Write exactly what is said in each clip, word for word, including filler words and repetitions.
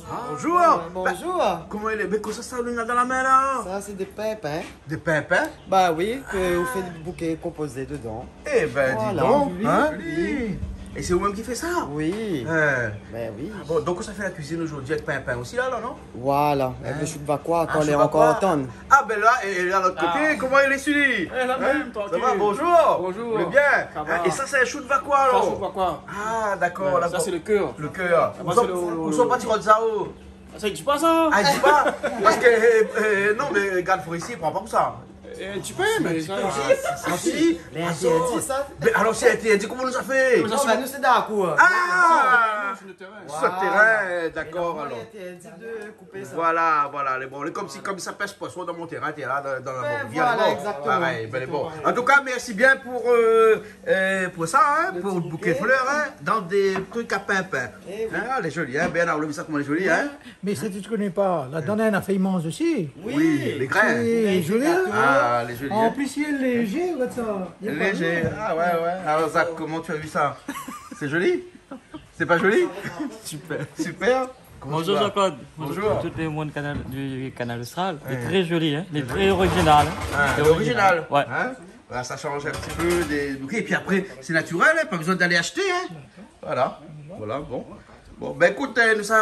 Ah, bonjour. Bonjour. Bin, koman i lé ? Bin, kosa sa ou néna dan la min la ? Sa sé dé pinpin. Dé pinpin ? Ba oui, ke ou fé dé bouké konpozé dedan. Ébin, di don, in ? Oui. É sé ou mèm ki fé sa ? Oui. Bin oui. Ah bon, donk ou sa fé la kuizine zordi avèk pinpin osi la, non ? Voilà, avèk lo shou d'vakwa, kan lé ankor tann. Ah bin la, é, é la, lot koté, koman i lé, sili ? Sa va, bonjour. Bonjour. Ou lé bien ? Sa va. É sa sé shou d'vakwa, alor ? Sa sé shou d'vakwa. Ah, dakor. Sa sé lo kèr. Lo kèr. Ou sa, ou sa pa tir sa, ou ? Sa i di pa sa. Ah, i di pa. Parske, é, é, non, mé gard forestié i pran pa pou sa. É, ti pé, mé sa, ah, si. Lé interdit, sa. Mé alor, si lé interdit, koman nou sa fé ? Non, mé nou sé dan la kour. Ah ! Sir lo térin, dakor, alor. Lé interdit de koupé sa. Voilà, voilà, lé bon. Lé konmsi, konm sa pèsh poison dan mon térin, té la, dan, dan la rivièr, voilà, lé bon. Exactement. Parèy, bin, lé bon. An tou ka, mèrsi bien pou, euh, euh, pou sa, in, pou lo bouké flèr, in, dan dé trik a pinpin. Eh oui. In, lé zoli, in, Bernard, ou la vi sa koman lé zoli, in ? Mé sa, ti koné pa. Ladan, néna fèy manz osi. Oui, lé grin. Sé zoli, in ? Ah, lé zoli, in ? An plis, lé lézé, regard sa. Lé lézé. Ah ouais, ouais. Alor, Zak, koman ou la vi sa ? Sé zoli ? Sé pa zoli ? Super. Super. Koman i lé ? Bonjour Jean-Claude. Bonjour. Bonjour tout le monde Canal, du Canal Austral. Ouais. Lé tré zoli, in ? Lé tré orizinal, in ? Ah, lé orizinal. Ouais. In ? Voilà, sa i shanj in ti pé dé, donk, épi apré, sé natirèl, in, pa bezoin d'alé ashté, in. Voilà. Voilà, bon. Bon, bin, ékout, euh, nou sa,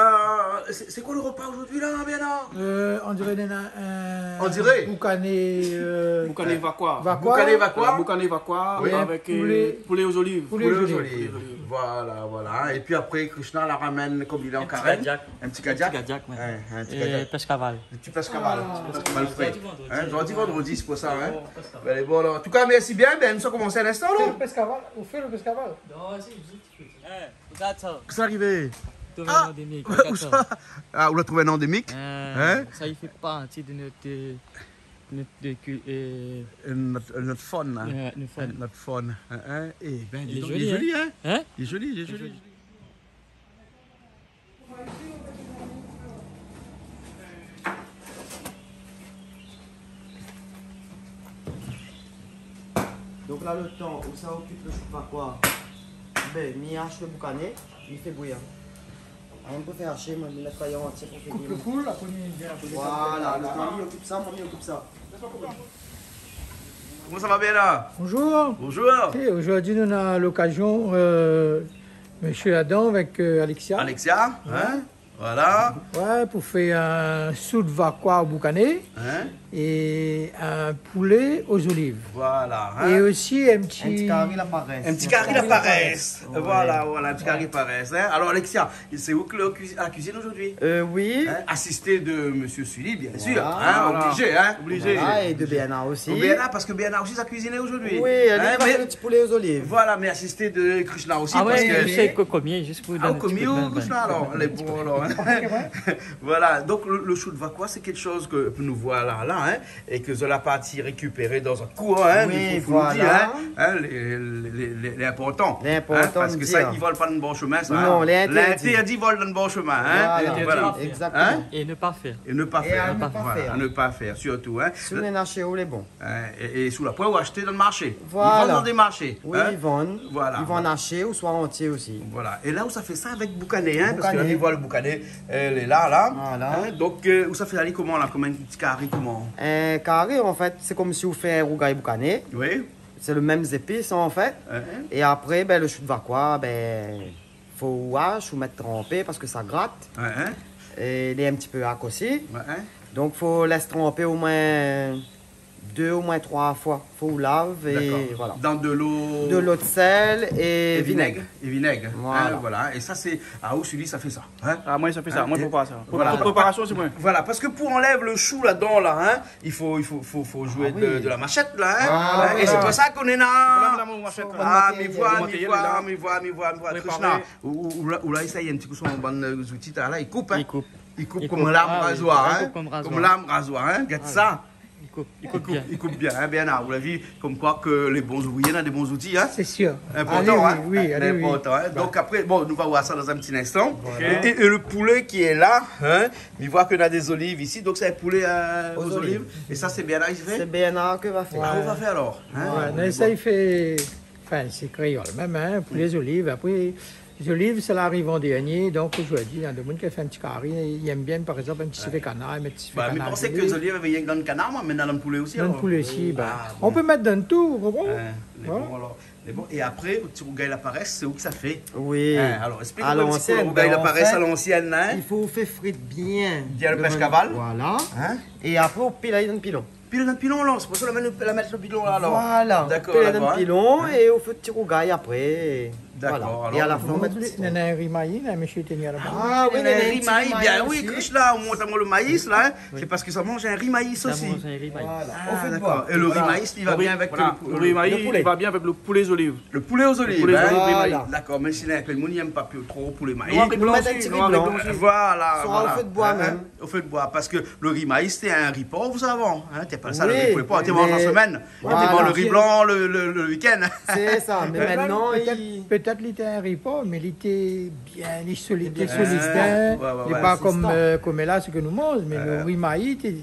sé, sé koi lo repa zordi la, Bernard ? Euh, on diré néna in, on diré boukané, euh, boukané vakwa. Vakwa. Boukané vakwa. Voilà, boukané vakwa avèk, euh, poulé. Poulé o zoliv. Poulé o zoliv. Poulé o zoliv. Voilà, voilà, in. Épi apré, Krishna la ramèn, konm li lé an karèm, in ti kadiak. In ti kadiak, ouais. In, in ti kadiak. É pèsh kaval. In ti pèsh kaval. Ah. Pèsh kaval fré. Zordi vandrodi. In, zordi vandrodi, sé pou sa, in. Bon, pèsh kaval. Bin, lé bon, alor. An tou ka, mèrsi bien. Bin, nou sa komans in instan, non ? Fé lo pèsh kaval. Ou fé lo pèsh kaval. Non, vas-y, vit. Eh, regard sa. Kosa i ariv ? Touvé in andémik, regard sa. Ah, ou la trouv in andémik ? Euh, in ? Sa i fé parti de nout, euh, nout, de kul-, euh, nout, nout faune, in. Ouais, nout faune. Nout faune, in, in. Eh bin, di donk, lé zoli, in ? Lé zoli, in ? In ? Lé zoli, lé zoli. Donk la, lo tan ou sa okip lo shou d'vakwa, bin, mi ash lo boukané, mi fé bouyi. Avan mi préfèr ashé, moin, mi mèt pa antié pou fé bouyi. Koup lo poul, apré mi vien, apré mi vien. Voilà, lo tan li okip sa, moin mi okip sa. Koman sa va, Bernard ? Bonjour. Bonjour. É zordi nou néna lokazion, euh, mésyé Adam avèk, euh, Alexia. Alexia, in ? Voilà. Ouais, pou fé in shou d'vakwa boukané. In ? É in poulé o zoliv. Voilà, in ? É osi in ti, in ti kari laparès. In ti kari laparès. Ouais. Voilà, voilà, in ti kari laparès, in ? Alor, Alexia, sé ou ki la kuizi-, la kuizine zordi ? Euh, oui. In ? Asisté de mésyé Sully, bien sir, in ? Voilà. Oblizé, in ? Oblizé. Voilà, é de Bernard osi. Bernard, parske Bernard osi sa kuiziné zordi. Oui, li la fé lo ti poulé o zoliv. Voilà, mé asisté de Krishna osi, parske... Ah ouais, sé kokomié, zis pou... Ah, donn in ti pé d'min, kokomié, Krishna, alor, lé bon, alor, in ? Voilà, donk lo, lo shou d'vakwa, sé kékshoz ke nou voi la, la, in, é ke zot la parti rékipéré dan in koin, in, i fo, fo nou dir, in, lé, lé, lé, lé inportan, in, parske sa, i vol pa dan lo bon shomin, sa, in. Non, lé interdit. Lé interdit vol dan lo bon shomin, in. Voilà. Voilà, exactement. In ? É ne pa fèr. É ne pa fèr. É à ne pas faire. Voilà, à ne pas faire, surtout, in. Si ou néna ashé, ou lé bon. In, é, é sou la poin ou ashté dan lo marshé. Voilà. I vann dan dé marshé, in. Oui, i vann. Voilà. I vann ashé ou soi antié osi. Voilà. É la ou sa fé sa avèk boukané, in, parske la, i voi lo boukané, euh, lé la, la. Voilà. In, donk, euh, ou sa fé ali koman, la, konm in ti kari, koman ? In kari, an fèt, sé konmsi ou fé in rougay boukané. Oui. Sé lo mèm zépis, an fèt. In, in. É apré, bin, lo shou d'vakwa, bin, fo ou ash, ou mèt tranpé parske sa grat. Ouais, in. É li lé in ti pé ak osi. Ouais, in. Donk, fo lès tranpé omoin dé, omoin troi foi. Fo ou lav é voilà. Dakor. Dan dolo. Dolo d'sèl é vinèg. É vinèg. Voilà. In, voilà. É sa, sé, ah, ou, Sully, sa fé sa, in ? Ah, moin, sa fé sa. In, moin, é pou pa sa. Voilà. Pou, pou préparasion, sé moin. Voilà, parske pou anlèv lo shou ladan, la, in, i fo, i fo, fo, fo zoué de, de la mashèt, la, in. Ah oui. Voilà. É sé pou sa ke nou néna... Voilà, mon mashèt, la. Ah, mi voi, mi voi, mi voi, mi voi, Krishna. Préparé. Ou, ou, ou la, ou la éséy in ti kou son bann, euh, zouti, la, i koup, in. I koup. I koup konm lam razoir, in. Konm lam razoir, in. Gard sa. I koup, i koup bien. I koup bien, in, Bernard. Ou la vi, konm koi ke lé bon ouvriyé néna dé bon zouti, in. Sé sir. Inportan, in. Alé, oui, oui, alé, oui. Inportan, in. Donk apré, bon, nou va voir sa dan in ti instan. Voilà. É, é, é lo poulé ki lé la, in, mi voi ke néna dé zoliv isi, donk sé in poulé, euh, o zoliv. O zoliv. É sa, sé Bernard ki fé ? Sé Bernard ki va fé. Ah, ou va fé alor, in ? Ouais, mé sa, i fé, anfin, sé kréol mèm, in, poulé zoliv. Apré, Zoliv, sa la ariv an dernié, donk zordi, néna demoun ki fé in ti kari, i èm bien, par égzanp, in ti sifé kanar, i mèt ti sifé kanar. Ba, mi pansé ke zoliv, zoliv, navé rienk dan kanar, moin, mé dan poulé osi, alor. Dan poulé osi, ba. Ah, bon. I pé mèt dan tout, ou konpran ? Voilà. Mé bon, alor. Mé bon, é apré, ti rougay laparès, sé ou ki sa fé ? Oui. Alor, èksplik in ti pé lo rougay laparès a l'ansièn, in ? I fo fé frir bien lo pèsh kaval. Voilà. É apré, ou pil ali dan pilon. Pil dan pilon, alor. Sé pou sa la mèt lo pilon la, alor. Voilà. Dakor, pil ali dan pilon é ou fé ti rougay apré. Dakor, alor. É a la fin, ou mèt... Néna in ri mayi, la, mésyé Tenia laba. Ah oui, néna in ri mayi osi. Bien oui, Krishna, ou mont amoin lo mayi la, in. Oui. Sé parske sa manz in ri mayi osi. Sa manz in ri mayi. Voilà. Ah, dakor. É lo ri mayi, li va bien avèk lo poulé. Lo ri mayi, li va bien avèk lo poulé zoliv. Lo poulé zoliv, in. Lo poulé zoliv, ri mayi. Voilà. Dakor, mèm si néna in pé d'moun i èm pa tro poulé mayi. Nou, avèk blan osi, nou, avèk blan osi. Voilà, voilà. Soi o fé d'boi mèm. O fé d'boi, parske lo ri mayi, sété in ri pov, sa, avan, in. Té pa sa, lo ri pov, té manz an semèn. Voilà. Té manz lo ri blan lo, lo, lo week-end. Sé sa, mé mintnan, pétèt, pétèt li té in ri pov, mé li té bien, li solid, li té solid, in. Li té bien résistan. Li lé pa konm, konm la, sak nou manz, mé lo ri mayi, té,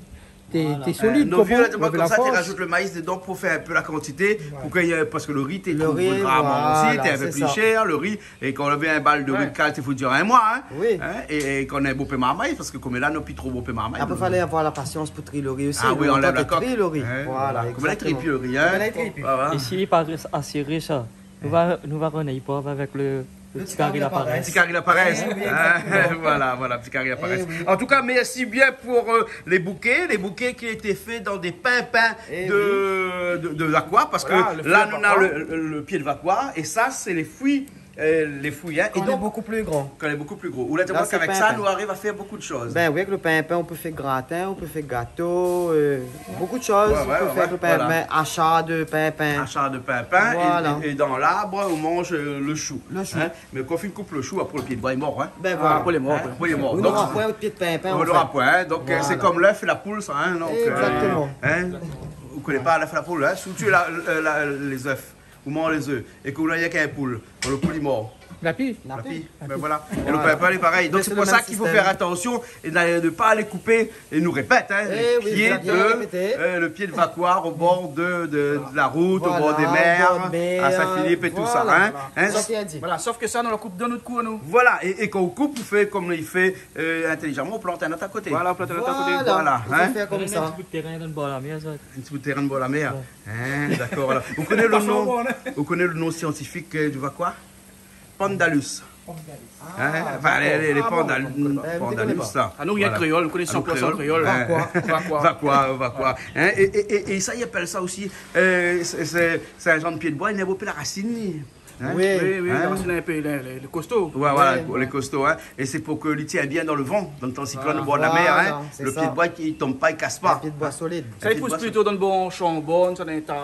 té, té solid, konpran ? Voilà. Nout vié la di amoin konmsa, té razout lo mayi dedan pou fé in pé la kantité, pou ke, parske lo ri té trouv rarman osi, té in pé pli shèr, lo ri, é kan ou lavé in bal de ri kal, té fo dir in moi, in. Oui. In, é, é kan ou na in bonpé marmay, parske konm la, nou na pi tro bonpé marmay. Apré, falé avoir la pasians pou triy lo ri osi. Ah oui, lontan té triy lo ri. Voilà, konm la, i triy pi lo ri, in. Konm la, i triy pi. Voilà. É si li lé pa asé rich, sa, nou va, nou va rann ali pov avèk lo, lo ti kari laparès. Ti kari laparès. Eh oui, exactement. Voilà, voilà, ti kari laparès. Eh oui. En tout cas, merci bien pour, euh, les bouquets, les bouquets qui étaient faits dans des pimpins de, de, de vakoa, parske la, nou na lo, lo, lo pié de vakoa, é sa, sé lé fri. Eh oui. Euh, lé fri, in. Kan li lé bokou pli gran. Kan li lé bokou pli gro. Ou la di amoin k'avèk sa, nou ariv a fé bonpé de shoz. Bin oui, avèk lo pimpin, ou pé fé gratin, ou pé fé gato, euh, bonpé de shoz ou pé fé avèk lo pimpin. Ouais, ouais, ouais, voilà. Ashar de pimpin. Ashar de pimpin, é, é dan lab, ou manz, euh, lo shou. Lo shou. In ? Mé kan ou fine koup lo shou, apré lo pié d'boi lé mor, in. Bin voilà. Apré lé mor, apré lé mor. Donk, ou nora poin out pié d'pimpin, an fèt. Ou nora poin, in. Donk, euh, sé konm lèf é la poul, sa, in. Donk, euh, in, ou koné pa lèf é la poul, in. Si ou tié la, la, la, lé zèf, ou manz lé zèf, é ke ou na rienk in poul, bon, lo poul lé mor. La pi. La pi. Bin voilà. É lo pimpin lé parèy. Donk sé pou sa k'i fo fé atansion é ne, ne pa alé koupé, é nou répèt, in, lo pié de, euh, lo pié de vakoa o bor de, de, de la rout, o bor dé mèr, a Saint-Philippe é tout sa, in. Voilà, voilà. Sof ke sa, nou la koup dan nout kour, nou. Voilà, é, é kan ou koup, ou fé konm li fé, euh, intélizaman, ou plant in ot a koté. Voilà, ou plant in ot a koté. Voilà, in. Ou fé konmsa. In ti bout térin dan bor la mèr, sa. In ti bout térin bor la mèr. Ouais. In, dakor, alor. Ou koné lo non, ou koné lo non siantifik, euh, di vakoa ? Pandalus. Pandalus. In ? Anfin, lé, lé, lé pandal-, pandalus, sa. Ah, nou, rienk kréol, nou koné san pou san kréol. Vakoa. Vakoa, vakoa. In ? É, é, é, é sa, i apèl sa osi, euh, sé, sé, sé in zanr pié d'boi, li néna bonpé la rasine, li. In ? Oui, oui, la rasine lé in pé, lé, lé, lé kosto. Ouais, voilà, lé kosto, in. É sé pou ke li tienn bien dan lo van, dan tan siklone, o bor la mèr, in. Voilà, sé sa. Lo pié d'boi, i tonm pa, i kas pa. In pié d'boi solid. Sa i pous plito dan lo bor Shambonn, sa, dan lé ta.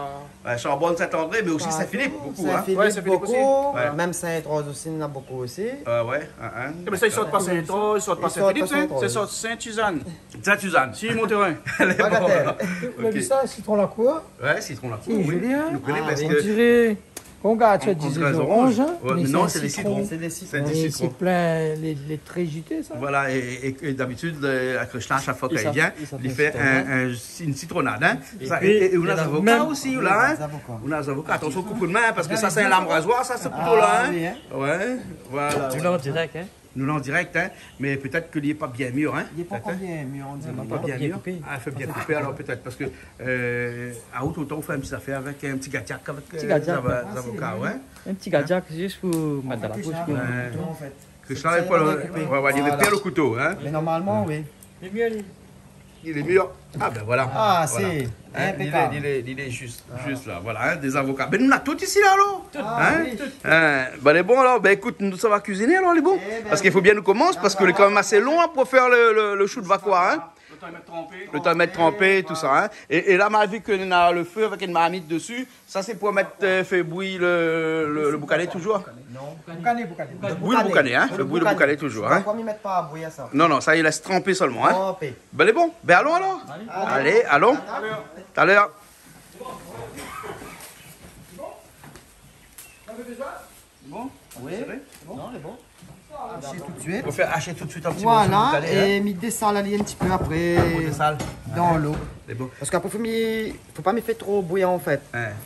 Ouais, Shambonn, Saint-André, mé osi Saint-Philippe, bokou, in. Saint-Philippe, bokou. Ouais. Mèm Sainte-Rose osi, néna bokou osi. Ah ouais, in, in. Mé sa, i sort pa Sainte-Rose, i sort pa Sainte-Philippe, sa. I sort pa Sainte-Rose. I sort Sainte-Suzanne. Sainte-Suzanne. Si, Montérin. Bagatèl. OK. Ou la vi sa, sitron lakour ? Ouais, sitron lakour, oui. Sé zoli, in ? Nou koné parske on diré, kan ou gard sa, i di oranj, in, mé non, sé dé sitron. Sé dé sitron. Mé sé plin, lé, lé tré zité, sa. Voilà, é, é, é dabitid, euh, a Krishna, shak foi k'i vien, li fé in, in, in sitronad, in. É pi, é, é ou na lé zaboka osi, la, in. Ou na lé zaboka. Atansion, koup out min, parske sa, sé in lam razoir, sa, sé plito la, in. Ah oui, in. Ouais, voilà. Nou lé an dirèk, in. Nou lé an dirèk, in, mé pétèt ke li lé pa bien mir, in. Li lé pa ankor bien mir, on diré. Non, pa bien mir. Ah, i fo bien koupé, alor, pétèt, parske, euh, a out otan, ou fé in ti zafèr avèk in ti gadiak, avèk, euh, zaboka, ouais. In ti gadiak, zis pou mèt dan la boush, pou... An fèt. Krishna, i pran lo, ouais, ouais, li répèr lo kouto, in. Mé normalman, oui. Lé mir, li. Li lé mir. Ah, bin voilà. Ah, sé inpékab. Li lé, li lé, li lé zis, zis la, voilà, in, dé zaboka. Bin, nou na tout isi la, alor. Tout. Ah oui. In ? Bin, lé bon, alor. Bin, ékout, nou, sa va kuiziné, alor, lé bon. Parske i fo bien nou komans, parske lé kan mèm asé lon, in, pou fé lo, lo, lo shou de vakoa, in. Lo tan i mèt tranpé. Lo tan i mèt tranpé, tout sa, in. É, é la, ma vi ke néna lo fé avèk in marmit dési. Sa, sé pou mèt, euh, fé bouyi lo, lo, lo boukané, touzour ? Non. Boukané, boukané. Bouyi lo boukané, in. Fé bouyi lo boukané, touzour, in. Ankor, mi mèt pa bouyi sa. Non, non, sa, i lès tranpé solman, in. Tranpé. Bin, lé bon. Bin, alon, alor. Alé. Alé, alon. Talèr. Talèr. Bon. Oui. Sé bon ? Non, lé bon. Ashé tout suit. Ou fé ashé tout suit in ti morso de boukané, in. Voilà, é mi désal ali in ti pé apré dan lo. Lé bon. Parske apré, fo mi, fo pa mi fé tro bouyi, an fèt. In.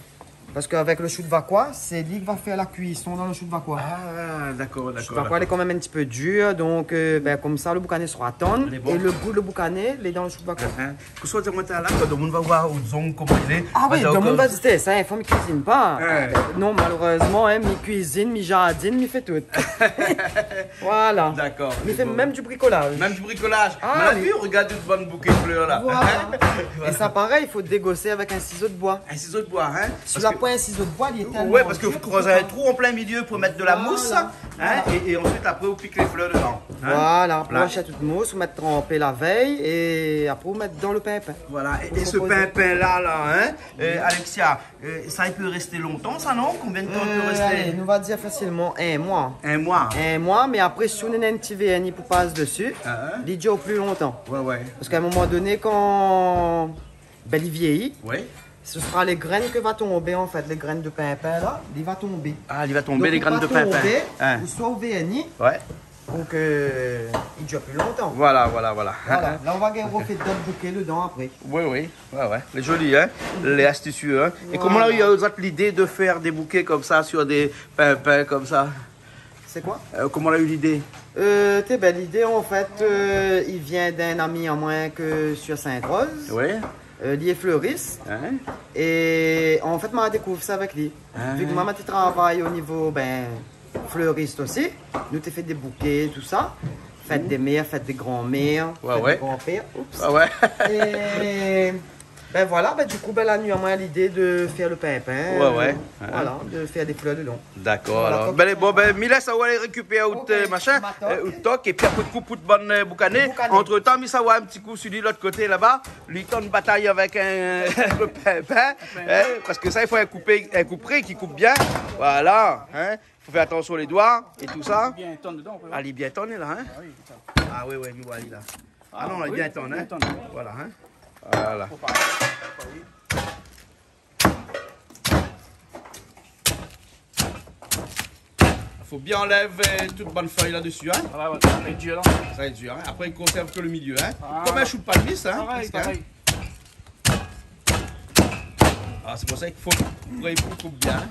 Parske avèk lo shou de vakwa, sé li ki va fé la kuison dan lo shou de vakwa. Ah, dakor, dakor. Lo shou de vakwa, li lé kanmèm in ti pé dir, donk, euh, bin, konmsa, lo boukané sra tann, lé bon. É lo gou lo boukané, li lé dan lo shou de vakwa. Hein. Kosa ou di amoin talèr la, kan domoun va voir out zong koman li lé, ah oui, domoun va dir, sé in fanm i kuizine pa. Hein. Euh, non, malérèzman, hein, mi kuizine, mi jardine, mi fé tout. Voilà. Dakor, lé bon. Mi fé mèm du brikolaz. Mèm du brikolaz. Ah oui. Mé la vi, regard tout bann bouké flèr la. Voilà. Voilà. É sa, parèy, i fo dégosé avèk in sizo de boi. In sizo de boi, hein. Si ou la poin in sizo de boi, li lé tèlman dir, ou pé pa. Ouais, parske ou kroz in trou an plin milié pou mèt de la mous, hein, é, é ansuit, apré, ou pik lé flèr dedan, hein. Voilà, apré, ou ashèt out mous, ou mèt tranpé la vèy, é apré, ou mèt dan lo pinpin. Voilà, é, é se pinpin la, la, hein, euh, Alexia, euh, sa, li pé rèsté lontan, sa, non ? Konbien de tan li pé rèsté ? Euh, alé, nou va dir fasilman in moi. In moi. In moi, mé apré, si ou néna in ti vèrni pou pas dési, li dir pli lontan. Ouais, ouais. Parske a in moman doné, kan, bin, li vièyi, ouais, se sra lé grèn ke va tonbé, an fèt, lé grèn de pinpin, la, li va tonbé. Ah, li va tonbé, lé grèn de pinpin. Donk, li va tonbé, hein, ou soi ou vèrni, ouais, pou ke li dir pli lontan. Voilà, voilà, voilà. Voilà. La, ou va gingn rofé dot bouké dedan apré. Oui, oui, ouais, ouais. Lé zoli, hein ? Lé astisié, hein ? Voilà. É koman la u, euh, zot lidé de fèr dé bouké konmsa sur dé pinpin konmsa ? Sé koi ? Euh, koman la u lidé ? Euh, té, bin, lidé, an fèt, euh, i vien d'in ami amoin ke sur Sainte-Rose. Oui. Euh, li lé fleuris. Hein ? É an fèt, ma dékouv sa avèk li. Ah. Vu ke moin, ma té travay o nivo, bin, fleuriste osi. Nou té fé dé bouké, tousa. Fèt dé mèr, fèt dé granmèr, fèt dé granpèr. Ouais, ouais. Oups. Ah ouais. É, bin voilà, bin du kou, bin, la ni amoin lidé de fèr lo pinpin, ouais, euh, ouais, voilà, de fèr dé flèr dedan. Dakor, alor. Voilà, konmsa. Bin, bon, bin, mi lès aou alé rékipèr out, euh, machin, euh, out tok, épi apré koup out bann, euh, boukané. Boukané. Antretan, mi sa oir in ti kou su li lot koté laba, li tann batay avèk in, lo pinpin, hein, parske sa, i fo in koupé, in koupré ki koup bien. Voilà, hein. Fo fé atansion lé doi é tousa. Bien tann dedan, apré, ouais. Ah, li lé bien tann, la, hein ? Ah oui, sé sa. Ah oui, oui, mi oi ali la. Ah non, li lé bien tann, hein. Bien tann, ouais. Voilà, hein. Voilà. Fo pa, fo pa. Fo bien anlèv, euh, tout bann fèy la dési, hein. Ah ouais, ouais, sa lé dir, la. Sa lé dir, hein. Apré, i konsèrv ke lo milié, hein. Ah. Konm in shou palmis, hein, parèy, prèsk, hein. Parèy. Ah, sé pou sa i fo, apré, i fo koup bien, hein.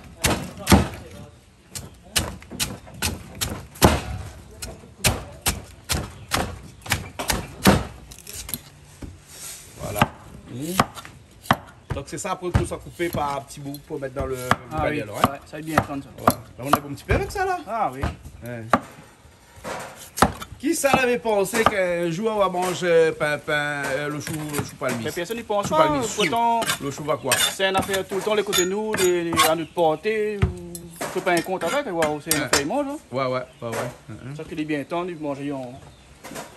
Voilà. Donk sé sa, apré, tout sa koupé par ti bout pou mèt dan lo, lo boukané, alor, hein. Ah oui, ouais, sa lé bien tann, sa. Voilà. La, ou néna in bon ti pé avèk sa, la. Ah oui. Ouais. Kisa lavé pansé k'in zour ou va manz, euh, pinpin, euh, lo shou, lo shou palmis ? Mé pèrsone i pans pa, pourtan, lo shou va koi ? Sé in afèr toultan, lé koté nou, lé, a nout porté, ou fé pa in kont avèk, ou, sé in afèr i manz, hein. Ouais, ouais, ouais, ouais. Sa ki lé bien tann, i manz an,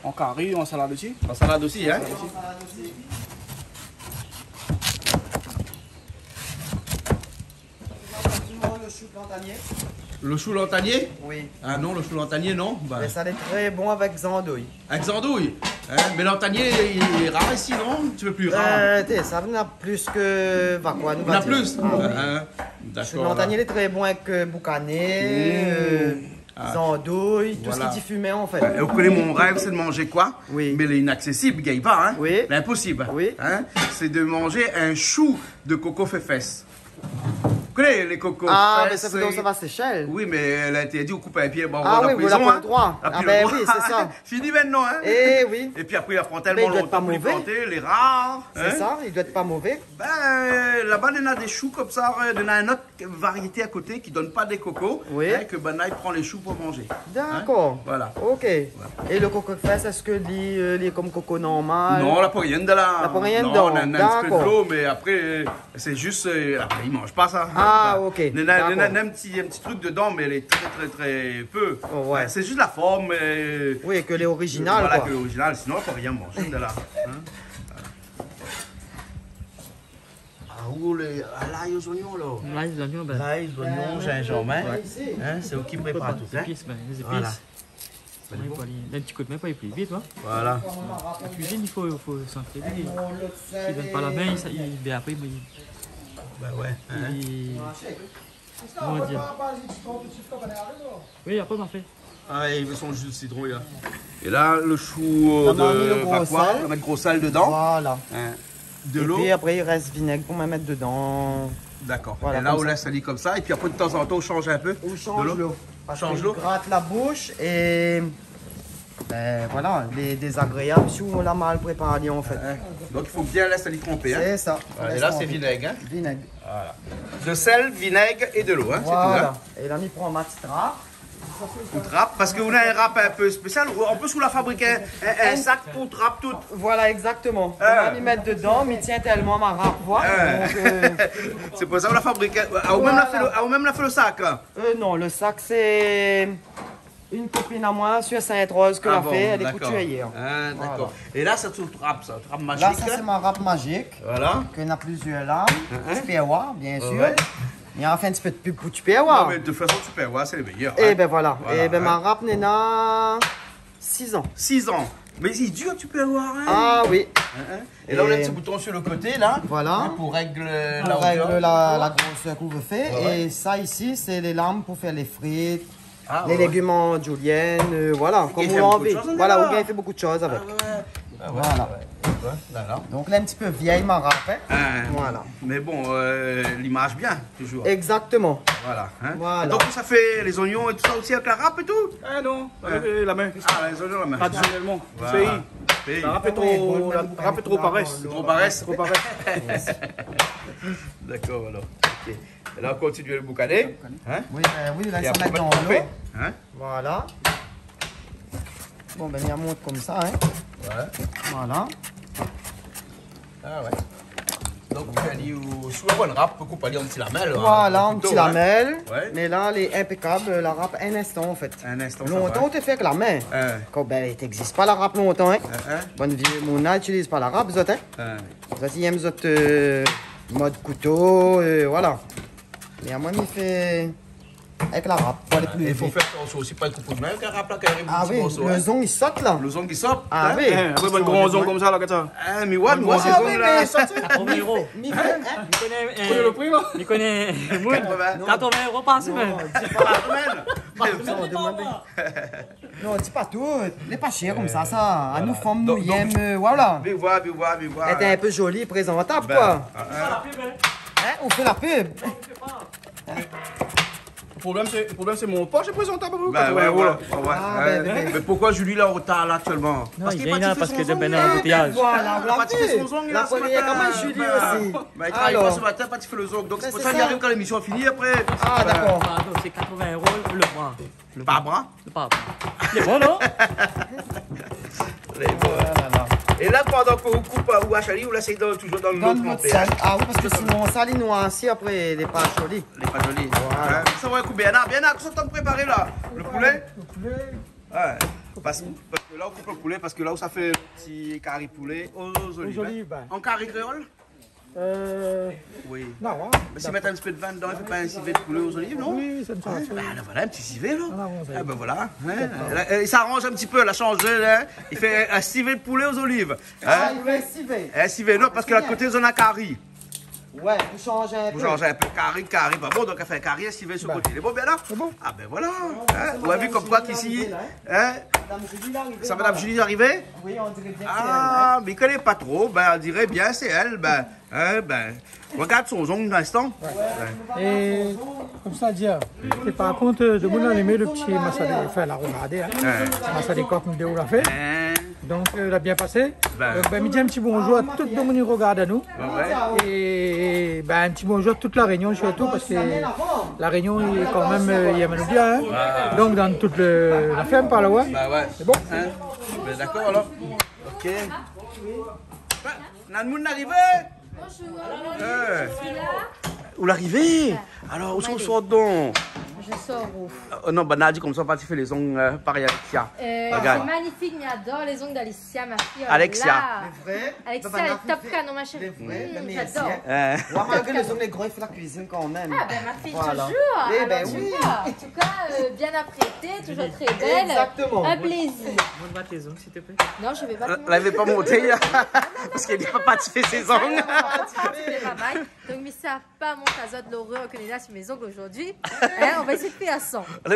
an kari, an salad osi. An salad osi, hein ? An salad osi. Lo shou lantanié ? Lo shou lantanié ? Oui. Ah non, lo shou lantanié, non. Bah. Mé sa lé trè bon avèk zandouy. Avèk zandouy ? Hein, mé lantanié, li lé rar isi, non ? In ti pé pli rar. Euh, té, sa, nou na plis ke vakwa, nou va dir. Nou na plis ? Ah oui. Hein, dakor. Lo shou lantanié, la, lé trè bon avèk, euh, boukané, euh, zandouy, tout sak i fimé, an fèt. Voilà. É ou koné mon rèv, sé de manz koi ? Oui. Mé lé inaksésib, i gingn pa, hein ? Oui. Lé inposib. Oui. Hein ? Sé de manz in shou de koko fèfès. Ou koné lé koko fès, mé sa, sé, sa va Séchèl. Oui, mé lé intèrdi, ou koup in pié, bon, ah oui, la prizon, hein. La prizon. Ah bin oui, sé sa. Fini mintnan, hein. Eh oui. Épi apré, i pran tèlman lontan pou li planté, lé rar, hein. Mé i doi èt pa mové. Sé sa, i doi èt pa mové. Bin, laba, néna dé shou konmsa, euh, néna in ot variété a koté ki donn pa dé koko, hein, ke banna i pran lé shou pou manzé. Oui. Dakor. Hein, voilà. Ok. Voilà. É lo koko fès, èske li, euh, li lé konm koko normal ? Non, la pa rien dedan. La pa rien dedan. Non, néna in ti pé dolo, mé apré, euh, sé zis, euh, apré, i manz pa sa. Ah, ok. Néna, néna, néna in ti, in ti truk dedan, mé lé trè, trè, trè pé. Dakor. Oh, ouais. Hein, sé zis la form, euh, oui, ke lé orizinal, voilà, koi. Ke lé orizinal. Sinon, la pa rien manzé dedan, hein. Voilà. Ah, ou lé, ah, lay, zoignon, la. Lay, zoignon, bin. Lay, zoignon, zinzanm, hein. Ouais. Hein, sé ou ki prépar tout, hein. Zépis, bin, lé zépis. Voilà. Oui, pou alé, in ti kou d'min pou alé pli vit, hein. Voilà. La kuizine, i fo, i fo santré. Li, li donn pa la min, li, bin, apré, li, bin ouais, hein. Li, koman dir ? Oui, apré, ma fé. Ah, i vé son ji de sitron, la. É la, lo shou, euh, de vakwa, ou va mèt gro sèl dedan. Voilà. Hein. De lo. Épi apré, i rès vinèg pou moin mèt dedan. Dakor. Voilà, é la, konmsa. Ou lès ali konmsa. Épi apré, de tanzantan, ou sanz in pé de lo. Ou sanz lo. Parske i grat la boush é, bin, voilà, lé dézagréab si ou la mal préparé, an fèt. Hin. Donk, i fo bien lès ali tranpé, hin. Sé sa. Voilà, é la, sé vinèg, hin. Vinèg. Voilà. De sèl, vinèg é de lo, hin, sé tou, hin. Voilà. É la, mi pran ma ti trap. Pou trap, parske ou na in rap in pé spésial. An plis, ou la fabrik in, in, in sak pou trap tout. Voilà, égzaktoman. Ah. Koman mi mèt dedan, mi tien tèlman ma rap, voilà. Ah. Donk, euh, sé pou sa ou la fabrik in, ah, ou mèm la fé lo, ah, ou mèm la fé lo sak, la. Euh, non, lo sak, sé in kopine amoin sur Sainte-Rose ke la fé, lé koutirièr. Ah bon, dakor. Ah, dakor. Voilà. É la, sé out rap, sa, out rap mazik, hin ? La, sa, sé mon rap mazik. Voilà. Ke na plizièr lam. Hin, hin. Ti pèrwa, bien sir. Ouais, ouais. Mi la fé in ti pé de pub pou ti pèrwa. Non, mé de tout fason, ti pèrwa, sé lé méyèr, hin. Ébin voilà. Voilà, hin. Ébin, ma rap néna sis an. Sis an. Mé lé dir, ti pèrwa, hin. Ah oui. Hin, hin. É la, ou na in ti bouton sur le koté, la. Voilà. Hin, pou règle la hauteur. Pou règle la, la grosèr k'ou vé fé. Ouais, ouais. É sa isi, sé lé lam pou fé lé frit, lé légim an julienne, euh, voilà, konm ou anvi. Ah, i fé bonpé de shoz, hin, la. Voilà, ou gingn fé bonpé de shoz avèk. Ah ouais, ouais, ouais. Voilà. Ouais, la, la. Donk, la, in ti pé vièy, ma rap, hin. Ah, voilà. Mé bon, euh, li marsh bien, touzour. Égzaktoman. Voilà, hin. Voilà. Donk, sa fé lé zoignon é tout sa osi avèk la rap é tou ? Ah non, avèk, euh, la min. Ah, lé zoignon la min. Tradisionèlman. Voilà. Sé, la rap lé tro, la rap lé tro parès. Tro parès. Tro parès. Dakor, alor. Ok. É la, ou kontinié lo boukané. Hin ? Oui, bin oui, la, é sa apré, mèt dan lo. Hin ? Voilà. Bon, bin, mi amont konmsa, hin. Ouais. Voilà. Ah ouais. Donk, ou fé ali, ou, si ou la in rap, ou koup ali an ti lamèl, hin, kouto, hin. Voilà, an ti lamèl. Ouais. Mé la, lé inpékab, la rap in instan, an fèt. In instan, sa va. Lontan, ou té fé avèk la min. Hin. Kan, bin, i égzis pa la rap lontan, hin. Hin, hin. Bann vié moun la i itiliz pa la rap, zot, hin. Hin. Zot i yèm zot, euh, mod kouto, euh, voilà. Mé amoin, mi fé avèk la rap, pou alé pli vit. Ah, i fo fé atansion osi, pa koup out min, kan rap la, kan i ariv in ti morso, hin. Ah oui, lo zong i sot la. Lo zong i sot, hin. Ah oui. Eh, apré, bann gran zong konmsa la, gard sa. Ah, mé ouais, mé ouais, sé zong la. Katrovin éro. Mi fé, mi fé, hin ? Ou koné, eh, mi koné lo pri, moin ? Mi koné, moin. Katrovin. Katrovin éro par semèn. Non, di pa. Par semèn. Non, di pa tout. Lé pa shèr konmsa, sa. Anou, fanm, nou yèm, euh, voilà. Viv voir, viv voir, viv voir. Èt in pé zoli, prézantab, koi. Bin, hin. Hin, ou fé la pub. Lo problèm, sé, lo problèm, sé mon posh lé prézantab, ou, katrovin éro, la. Bin ouais, ouais, ouais. Ah, bin, bin. Mé poukosa Julie lé an rotar, la, aktièlman ? Non, parske li vien la, parske li lé an anboutiyaz. Parske li la fé son zong, li la fé son zong, la, sé matin. Bin, li travay pa sé matin, pa ti fé lo zong. Donk, sé pou sa li ariv kan lémision la fini, apré. Ah, dakor. Pardon, sé katrovin éro lo moi. Lo bra. Lo bra. Lé bon, non ? Lé bon. Ah la la. É la, pandan ke ou koup, ou ash ali, ou lès ali dan, touzour dan lo tranpé, hin. Dan lo sèl. Ah oui, parske sinon, sa, li noirsi apré, lé pa zoli. Lé pa zoli. Voilà. Hin, sa va koup bien. Bien, kosa ou lé antrin préparé la ? Lo poulé ? Lo poulé. Ouais. Parske, parske la, ou koup lo poulé, parske la, ou sa fé ti kari poulé o zoliv, hin. O zoliv, bin. An kari kréol ? Euh, oui. Non, hin. Mé si mèt in ti pé de vin dedan, i fé pa in sivé de poulé o zoliv, non ? Oui, sa i sava. Hin, bin, voilà, in ti sivé, la. Ah, bon, sa i sava. Bin, voilà, hin. Dakor. La, euh, i aranz in ti pé, la, i sanz, hin. I fé in sivé de poulé o zoliv. Hin ? Ah, i fé in sivé. In sivé, non, parske la, koté, zot na kari. Ouais, pou sanz in pé. Pou sanz in pé. Kari, kari, pa bon, donk, i fé kari, in sivé su koté. Bin. Lé bon, bien la ? Lé bon. Ah, bin voilà. Hin ? Ou la vi konmkoi k'isi, hin ? Madam Julie lé arivé, voilà. Sa, Madam Julie lé arivé ? Oui, on diré bien ke sé èl, hin. Ah, mé mi koné pa tro, bin, on diré bien sé èl, bin. Hin, bin, rogard son zong in instan. Ouais. É konmsa, di, sé par kont, euh, demoun la èm lo ti masalé, anfin, la rogardé, hin. Ouais. Masalé kok, nou dé ou la fé. Ouais. Donk, euh, la bien pasé. Bin. Donk, bin, mi di in ti bonzour a tout demoun i rogard anou. Ouais, ouais. É, bin, in ti bonzour a tout La Rényon, sirtou, parske La Rényon, i, kan mèm, euh, i yèm anou bien, hin. Ouais. Donk, dan tout lo, la fèrm, par la, ouais. Bin ouais. Sé bon ? Hin ? Bin, dakor, alor. Ok. Ah, na moun arivé. Bonjour. Eh. Je suis là. Ou la arivé ? Alor, ousa ou sort don ? Je sors où ? Euh, non, bin, na di konmsa, pa ti fé lé zong, euh, parèy Alexia. Euh, c'est magnifique, mi ador lé zong d'Alexia, ma fille. Oh là là. Alexia. Lé vré ? Alexia, lé top, canon, machin. Lé vré, mé mèrsi, hin. Hmm, j'adore. Eh. Ouais, malgré lé zong lé gro, i fé la kuizine kan mèm. Ah, bin, ma fille, toujours. Voilà. Eh bin oui. Alors, tu vois, en tout cas, euh, bien apprêtée, toujours très belle. Exactement. Un plaisir. Montre-moi tes ongles, s'il te plaît. Non, je vais pas te montrer. Euh, la, èl i vé pa montré, hin. Parske li pé pa ti fé sé zong. Ah, non, non, non, c'est pas mal. Donc, mi sa pa mont azot lorèr ke néna su mé zong zordi. Hin, on va essayer de faire sans. Alé,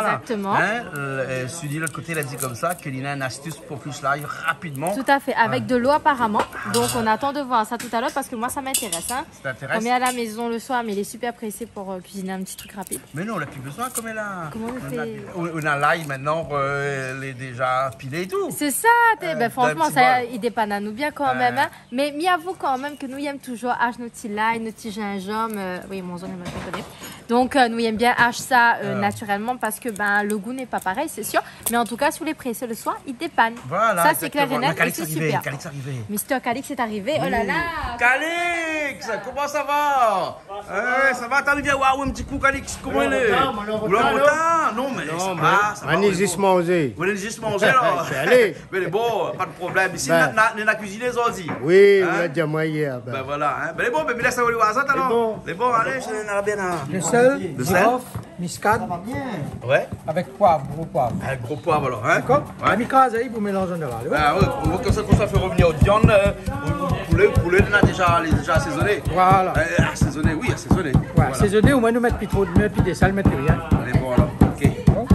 Voilà. Exactement. Hein, euh, euh, Sully, lot koté, la di konmsa ke li néna in astus pou fé lay rapidman. Tout à fait, avec de l'eau apparemment. Donc, on attend de voir ça tout à l'heure parce que moi, ça m'intéresse, hein. Sa t'intérès ? Konm la maison le soir, mais il est super pressé pour, euh, cuisiner un petit truc rapide. Mé non, la pi bezoin, konm la. Koman i fé ? On a, on a lay mintnan, euh, lé déza pilé é tou. Sé sa, té, euh, ben, franchement, sa i dépann anou bien kanmèm, hein. Mé mi avou kanmèm ke nou i èm touzour ash nout ti lay, nout ti zinzanm, euh, oui, mon zong, mi koné. Donk, euh, nou i èm bien ash sa, euh, natirèlman parske, ben, le gou lé pa parèy, sé sir. Mé an tou ka, si ou lé présé le soir, i dépann. Voilà, exactement. Sa sé klèr é nèt é sé super. Calix est arrivé. Mister Calix est arrivé. Oh là là. Calix, koman sa va ? Eh, sa va, t'as bien, waouh, in ti kou, Calix, koman i lé ? Ou lé an rotar ? Non, mé sa va, sa va, ou lé zis manzé. Ou lé zis manzé, la. Mé bon, pa de problèm. Isi, nou la, nou la kuiziné zordi. Oui, ou la di amoin yèr, ben. Ben voilà, hein. Ben, lé bon, ben, mi lès ali oir sa, alor. Lé bon, alé, sé la bien, la. Le sel, le sel, girof, miskad. Ouais. Avèk poiv, gro poiv. In gro poiv, alor, hein ? Dakor ? Ouais. La mi kraz ali pou mélanzé an zénéral, ouais. Ah ouais, ou voi konmsa, konmsa i fé revnir out viann, euh, ou, ou poulé, poulé, lé déza, lé déza asézoné. Voilà. Euh, asézoné, oui, asézoné. Ouais, voilà. Asézoné, omoin nou mèt pi tro, mèt pi de sèl, mèt pi rien. Lé bon, alor. Ok. Bon.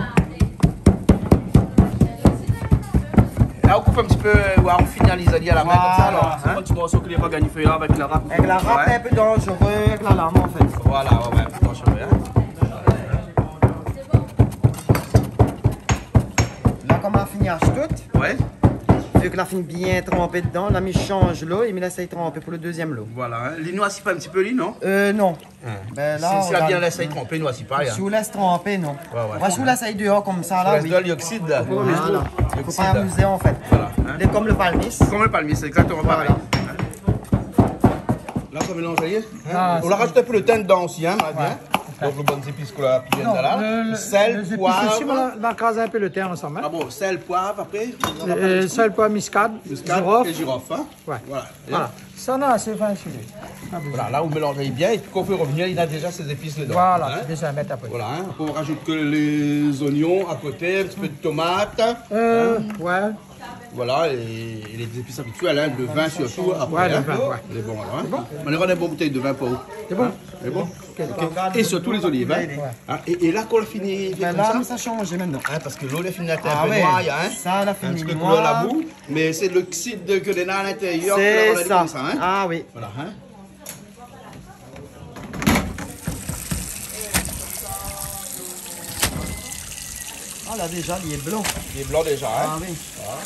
La, ou koup in ti pé, ou finaliz ali a la min konmsa, alor, hein ? Voilà. Sé in ti morso ke lé pa gingn fé la avèk la rap. Avèk la rap, ouais, in pé danzéré, avèk la lam, an fèt. Voilà, ouais, ouais, in pé danzéré, hein. La, konm la fini ash tout. Ouais. Vu ke la fini bien tranpé dedan, la mi sanz lo é mi lès ali tranpé pou le dézièm lo. Voilà, hein. Li noir pa in ti pé, li, non ? Euh, non. Hein. Ben, la, si, si ou la bien lès ali tranpé, noir pa, hein. Si ou lès tranpé, non. Ouais, ouais. Apré, si ou lès ali déor konmsa, la, oui. Si ou lès déor, li oksid. Voilà. Li oksid. Fo pa abizé, an fèt. Voilà, hein. Lé konm le palmis. Konm le palmis, exactement pareil. Voilà. Hein. La, sa i mélanz, sa y est. Ah, ou la razout in pé le tin dedan osi, hein, Marie, hein. Ouais. Donk, lé bon zépis ke la bien la. Non, le, le, lé zépis osi, poiv. Lé sèl, poiv, apré, nou va pa lésé. Euh, sèl, poiv, miskad, girof. Miskad é girof, hein. Ouais. Voilà. Voilà. Sa, non, sé pa in sizé. Pa bezoin. Voilà, la, ou mélanz bien, é pi kan ou fé revnir, li na déza sé zépis dedan, hein. Voilà, déza mèt apré. Voilà, hein. Apré, ou razout ke lé zoignon a koté, in ti pé de tomat, hein. Euh, ouais. Voilà, é, é lé zépis abitièl, hein, le vin sirtou, apré, hein. Ouais, le vin, ouais. Lé bon, alor, hein. Lé bon. Mé nou néna in bon boutèy de vin pou ou. Lé bon. Hein ? Lé bon. Ok. Ok. É sirtou lé zoliv, hein. Ouais. Hein, é, é la, kan ou la fini fé konmsa, la, sa i sanz mintnan. Hein, parske lo la fini èt in pé noir, hein. Ah ouais. Sa la fini noir. In ti pé koulèr labou, mé sé loksid ke néna a lintérièr ke la rann ali konmsa, hein. Sé sa. Ah oui. Voilà, hein. Ah, la, déza, li lé blan. Li lé blan déza, hein ? Ah oui. Ah.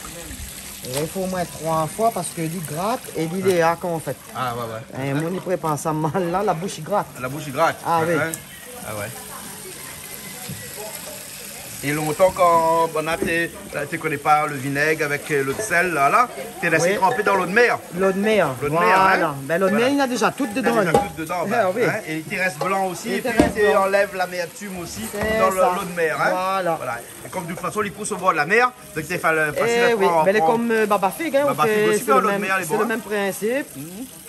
I fo omoin troi foi parske li grat é li lé ak, an fèt. Ah, ouais, ouais. É, moun i prépar sa mal, la, la boush i grat. La boush i grat. Ah oui. Hein ? Ah ouais. É lontan, kan banna té, té koné pa le vinèg avèk, euh, lo sèl, la, la, té lès ali tranpé dan lo d'mèr. Lo d'mèr, voilà. Lo d'mèr, hein ? Ben, lo d'mèr, li na déza tout dedan, li. Li na déza tout dedan, ben, hein. Ah oui. É li té rès blan osi, é pi li té anlèv lamèrtim osi dan lo, lo d'mèr, hein. Sé sa. Voilà. Voilà. É konm de tout fason, li pous o bor de la mèr, donk té fasil a pran. Eh oui, ben, lé konm, euh, babafig, hein, babafig osi, sé lo mèm, sé lo mèm prinsip.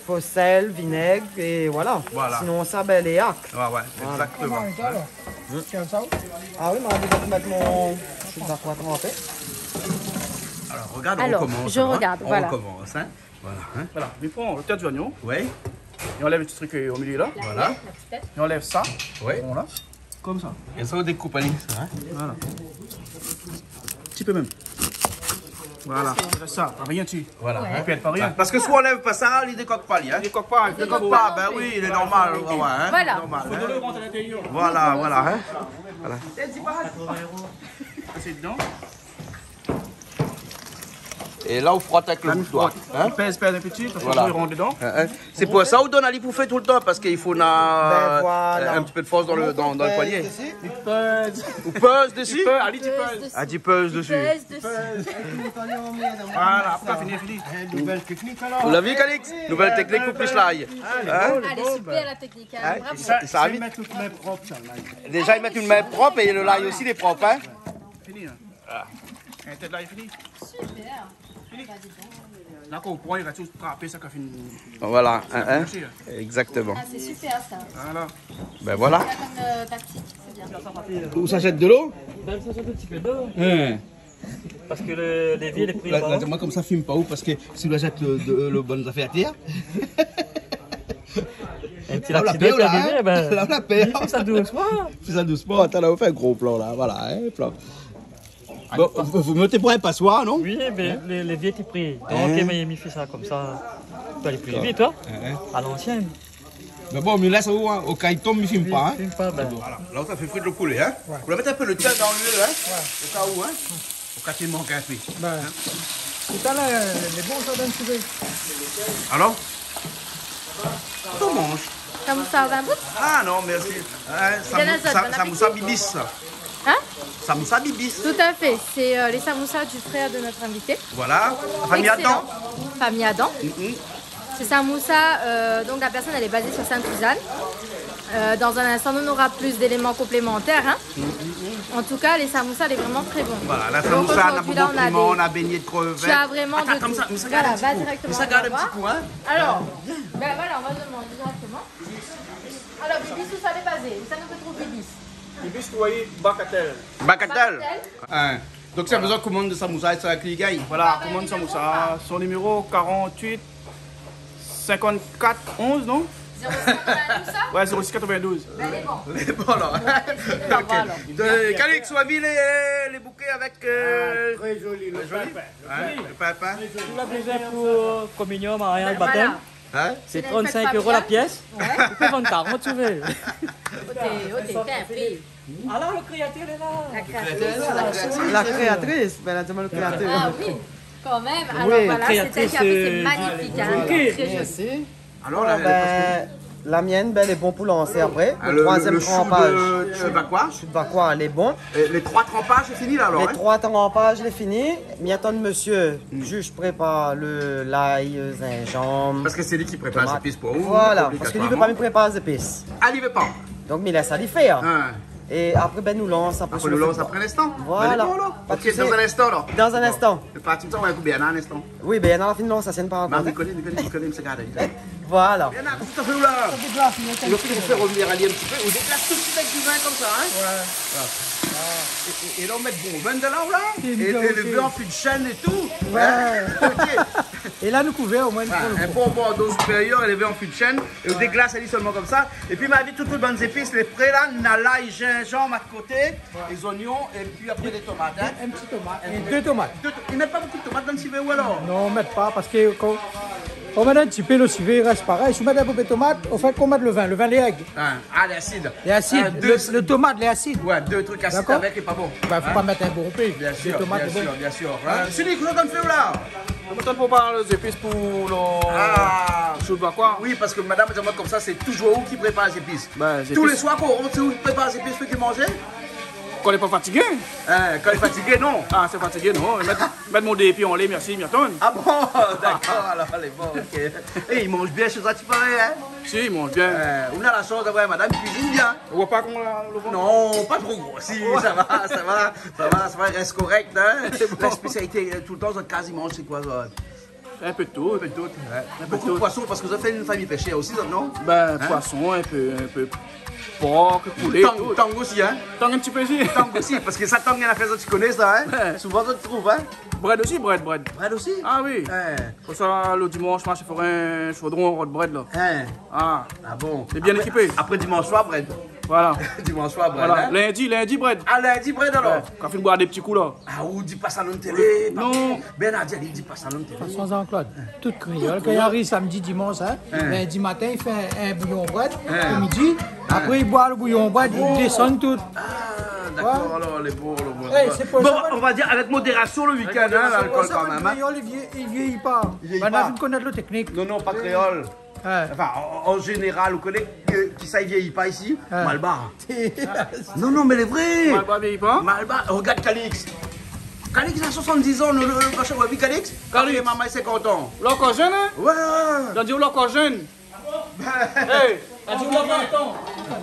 Fo sèl, vinèg, é voilà. Voilà. Sinon, sa, ben, lé ak. Ouais, ouais, exactement. Voilà. Koman i lé, alor ? Tiens, sa. Ah oui, mé mi sa mèt mon, mi sa tranpé. Alors, regarde, on recommence, hein. Alors, je regarde, voilà. On recommence, hein. Voilà, hein. Voilà, mi pran lo tèt zoignon. Ouais. É anlèv lo ti trik, euh, o milié, la. Voilà. É anlèv sa. Ouais. Bon, la. Konmsa. É sa, ou dékoup ali, sa, hein. Voilà. Ti pé mèm. Voilà. Sa, rien dsi. Voilà, hein. I pèrd pa rien. Parske si ou anlèv pa sa, li dékok pa, li, hein. Li dékok pa, li dékok pa, bin oui, lé normal, ouais, ouais, hein. Voilà. Normal, hein. Voilà, voilà, hein. Voilà. Sa, sé dedan. É la, ou frot avèk lo bout doi, hein. I pèz, pèz in pti, parske i rant dedan. Hein, hein. Sé pou sa ou donn ali pou fé toultan, parske i fo na, euh, in pti pé de fors dan lo, dan, dan lo poigné. I pèz. Ou pèz dési ? I pèz, ali, i pèz. Ah, i pèz dési. I pèz dési. Voilà, apré, fini, fini. Nouvèl téknik, alor. Ou la vi, Calix ? Nouvèl téknik pou plis lay. Hein ? Alé, super la téknik, hein. Bravo. Sa, sa i mèt tout min prop, sa, la. Déza, i mèt in min prop é lo lay osi, lé prop, hein. Fini, hein. Ah. In tèt la, lé fini. Super. Fini. La, kan ou pran, i rès zis trapé sa ka fini. Voilà, hein, hein. Exactement. Ah, c'est super, ça. Voilà. Ben voilà. C'est comme, euh, tactique, c'est bien. Ou sa zèt dolo ? Ben, sa zèt in pti pé dolo. Hein. Parske lo, lévié lé pri. La, la, moin konmsa, film pa ou, parske si ou la zèt lo, de, lo bann zafèr atèr. In pti laksidant, la, hein. La, ou la pèr. Fé sa dousman. Fé sa dousman. Atann, la, ou fé in gro plan, la. Voilà, hein, plan. Bon, vo, vo mié té pran in pasoir, non ? Oui, mé lo, lévié té pri. Donk, mi, mi fé sa konmsa. Sa i alé pli vit, hein. Hein, hein. A lansièn. Mé bon, mi lès aou, hein. O ka i tonm, mi film pa, hein. Film pa, ben. Voilà. La, ou sa fé frir lo poulé, hein. Ouais. Ou la mèt in pé lo tièr dan lo, hein. Ouais. O ka ou, hein. O ka i mank in pé. Ben, hein. Talèr, lé bon, sa, dan lo suvé. Alor ? Koman ? Samoussa vin bout ? Ah non, mèrsi. Hein, samou-, sa-, samoussa bibis, sa. Hein ? Samoussa bibis. Tout à fait. C'est, euh, les samoussas du frère de notre invité. Voilà. Excellent. Famille Adam. Famille Adam. Mm, mm. Ces samoussas, euh, donc la personne, elle est basée sur Sainte-Suzanne. Euh, dans un instant, nous, on aura plus d'éléments complémentaires, hein. Mm, mm, mm. En tout cas, les samoussas, elle est vraiment très bon. Voilà, la samoussa, on a bonpé piman, on a bégné de crevette. Donc, euh, tu as vraiment de tout. Atann, konmsa, konmsa, gard in pti kou. Voilà, vas-y directement, on va voir. Konmsa, gard in pti kou, hein. Alors, ben voilà, on va demander directement. Alors, bibis, ousa lé bazé ? Ousa nou pé trouv bibis ? Bibis, oui, Bagatelle. Bagatelle. Bagatelle. Hein. Donk, si ou la bezoin komann samoussa, sa, avèk li gingn. Voilà, komann samoussa. Son niméro, quarante-huit cinquante-quatre onze, non ? Zéro six quatre-vingt-douze, sa ? Ouais, zéro six quatre-vingt-douze. Ben, lé bon. Lé bon, la. Ouais, lé bon, alor. Ok. Calix, ou la vi lé, lé bouké avèk, euh, ah, très joli, lo papin. Hein, lo papin. Ou la bezoin pou kominyon, mariaz, batèm. Voilà. Hein ? Sé trente-cinq euros la pièce. Ouais. Ou pé vann karant, si ou vé. Oté, oté, fé in pri. Alor, lo kréatèr lé la. La créatrice. La créatrice. Ben, la di amoin lo kréatèr. Ah oui, quand même. Oui. Alors voilà, c'est elle qui a fait, c'est magnifique, hein. Très joli. Merci. Alor, la, ben, la mienne, ben, lé bon pou lansé apré. Ah, lo, lo, troisième trempage. Lo shou de, shou de vakwa. Shou de vakwa, lé bon. É lé troi tranpaz, lé fini la, alor, hein ? Lé troi tranpaz, lé fini. Mi atann mésyé jij prépar lo lay, zinzanm, tomat. Parske sé li ki prépar zépis pou ou, obligatoirman. Voilà, parske li vé pa mi prépar zépis. Ah, li vé pa. Donk, mi lès ali fèr. Hein. É apré, ben, nou lans apré. Apré, nou lans apré, in instan. Voilà. Ben, lé bon, alor. Pa de sousi. Ok, dan in instan, alor. Dan in instan. Bon. Sé parti konmsa, ou va ékout Bernard in instan. Oui, Bernard la fini lans, sa sienn pa ankor. Mé mi koné, mi koné, mi koné, mi sa gard ali. Voilà. Bernard, kosa ou fé la ? Sa déglas, mi mèt in pti pé. Ou fé rovnir ali in pti pé, ou déglas tout suit avèk du vin konmsa, hein ? Ouais. Voilà. É, é, é la, ou mèt bonbon dedan, la ? É, é lo vin an fui de shèn é tou. Ouais. Hein ? Ok. É la, nou kouvèr, omoin, nou pran lo fon. Voilà, in bon Bordeaux supérieur, é lo vin an fui de shèn, é ou déglas ali solman konmsa. Épi, ma vi tout, tout bann zépis lé pré la, na lay, zinzanm a koté. Ouais. Lé zonyon, épi apré lé tomat, hein. In, in pti tomat. In pti tomat. Dé to-, i mèt pa bonpé de tomat dan lo sivé, ou alor ? Non, i mèt pa, parske kan, kan ou mèt in pti pé, lo sivé i rès parèy. Si ou mèt in bonpé de tomat, ou fé konm lo vin, lo vin lé èg. Ah, ah, lé asid. Lé asid. Ah, lo, dé lo tomat lé asid. Ouais, dé truk asid avèk, lé pa bon. Dakor ? Ben, fo pa mèt bonpé. Bien sûr, bien sûr, bien sûr, hein. Dé tomat, lé bon. Hein ? Sylvie, kosa ou fé la ? Mé atann, pou parl zépis pou lo shou de vakwa. Oui, parske madam la di amoin konmsa, sé toujour ou ki prépar zépis. Ben, zépis. Tou lé soir, kan ou rant, sé ou ki prépar zépis, ou ki manz ? Kan lé pa fatigé. Hein, kan lé fatigé, non. Ah, sé fatigé, non. Mèt, mèt mon dé pié anlèr, mèrsi, mi atann. Ah bon, dakor, alor, lé bon, ok. É, i manz bien shé zot, i paré, hein ? Si, i manz bien. Euh, ou na la shans d'avoir madam i kuizine bien. Ou voi pa koman la, lo vant ? Non, pa tro grosi, sa va, sa va, sa va, sa va, i rès korèk, hein. Lé bon. La spésialité, euh, toultan, zot kaz i manz, sé koi, zot ? In pé de tout. In pé de tout. In pé de tout. Bonpé de poison, parske zot fé in famiy pèshèr osi, zot, non ? Hein ? Ben, poison, in pé, in pé pork, poulé, tout. Tang, tang osi, hein ? Tang in pti pé osi. Tang osi, parske sa, tang, néna zot i koné sa, hein ? Ouais. Souvan zot i trouv, hein ? Brèd osi, brèd, brèd. Brèd osi ? Ah oui. Hein. Konmsa, lo dimansh, ma fé in shodron rod brèd, la. Hein. Ah. Ah bon ? Lé bien ékipé. Apré, apré dimansh soir, brèd. Voilà. Dimansh soir, brèd, voilà, hein ? Lindi, lindi, brèd. Ah, lindi, brèd, alor ? Ouais, kan fine boir dé ti kou, la. Ah, ou di pa sa dan la télé, pa... Non. Bernard, di, di pa sa dan la télé. Fason, Jean-Claude, tout kréol, kan i ariv samdi, dimansh, hein, lindi matin, i fé in, in bouyon brèd, pou midi. Apré, i boir lo bouyon brèd, i désann tout. Ah, dakor, alor, lé bon, lé bon. Eh, sé pou sa, on va dir avèk modérasion lo week-end, hein, lalkol, kan mèm, hein. Avèk modérasion, lo kréol, i vié-, i viéyi pa. I viéyi pa. Banna la fine konèt lo teknik. Non, non, pa kréol. Ouais. Anfin, an, an zénéral, ou koné, euh, kisa i viéyi pa isi ? Ouais. Malbar. Non, non, mé lé vré. Malbar i viéyi pa ? Malbar, regard Calix. Calix na soixante-dix ans, le, le, le machin, ouais, oui, Calix. Calix. Apré, momon, sinkant an. Lé ankor jenn, hein ? Ouais, ouais, ouais. Lé ankor jenn. Hey, atann, atann. La,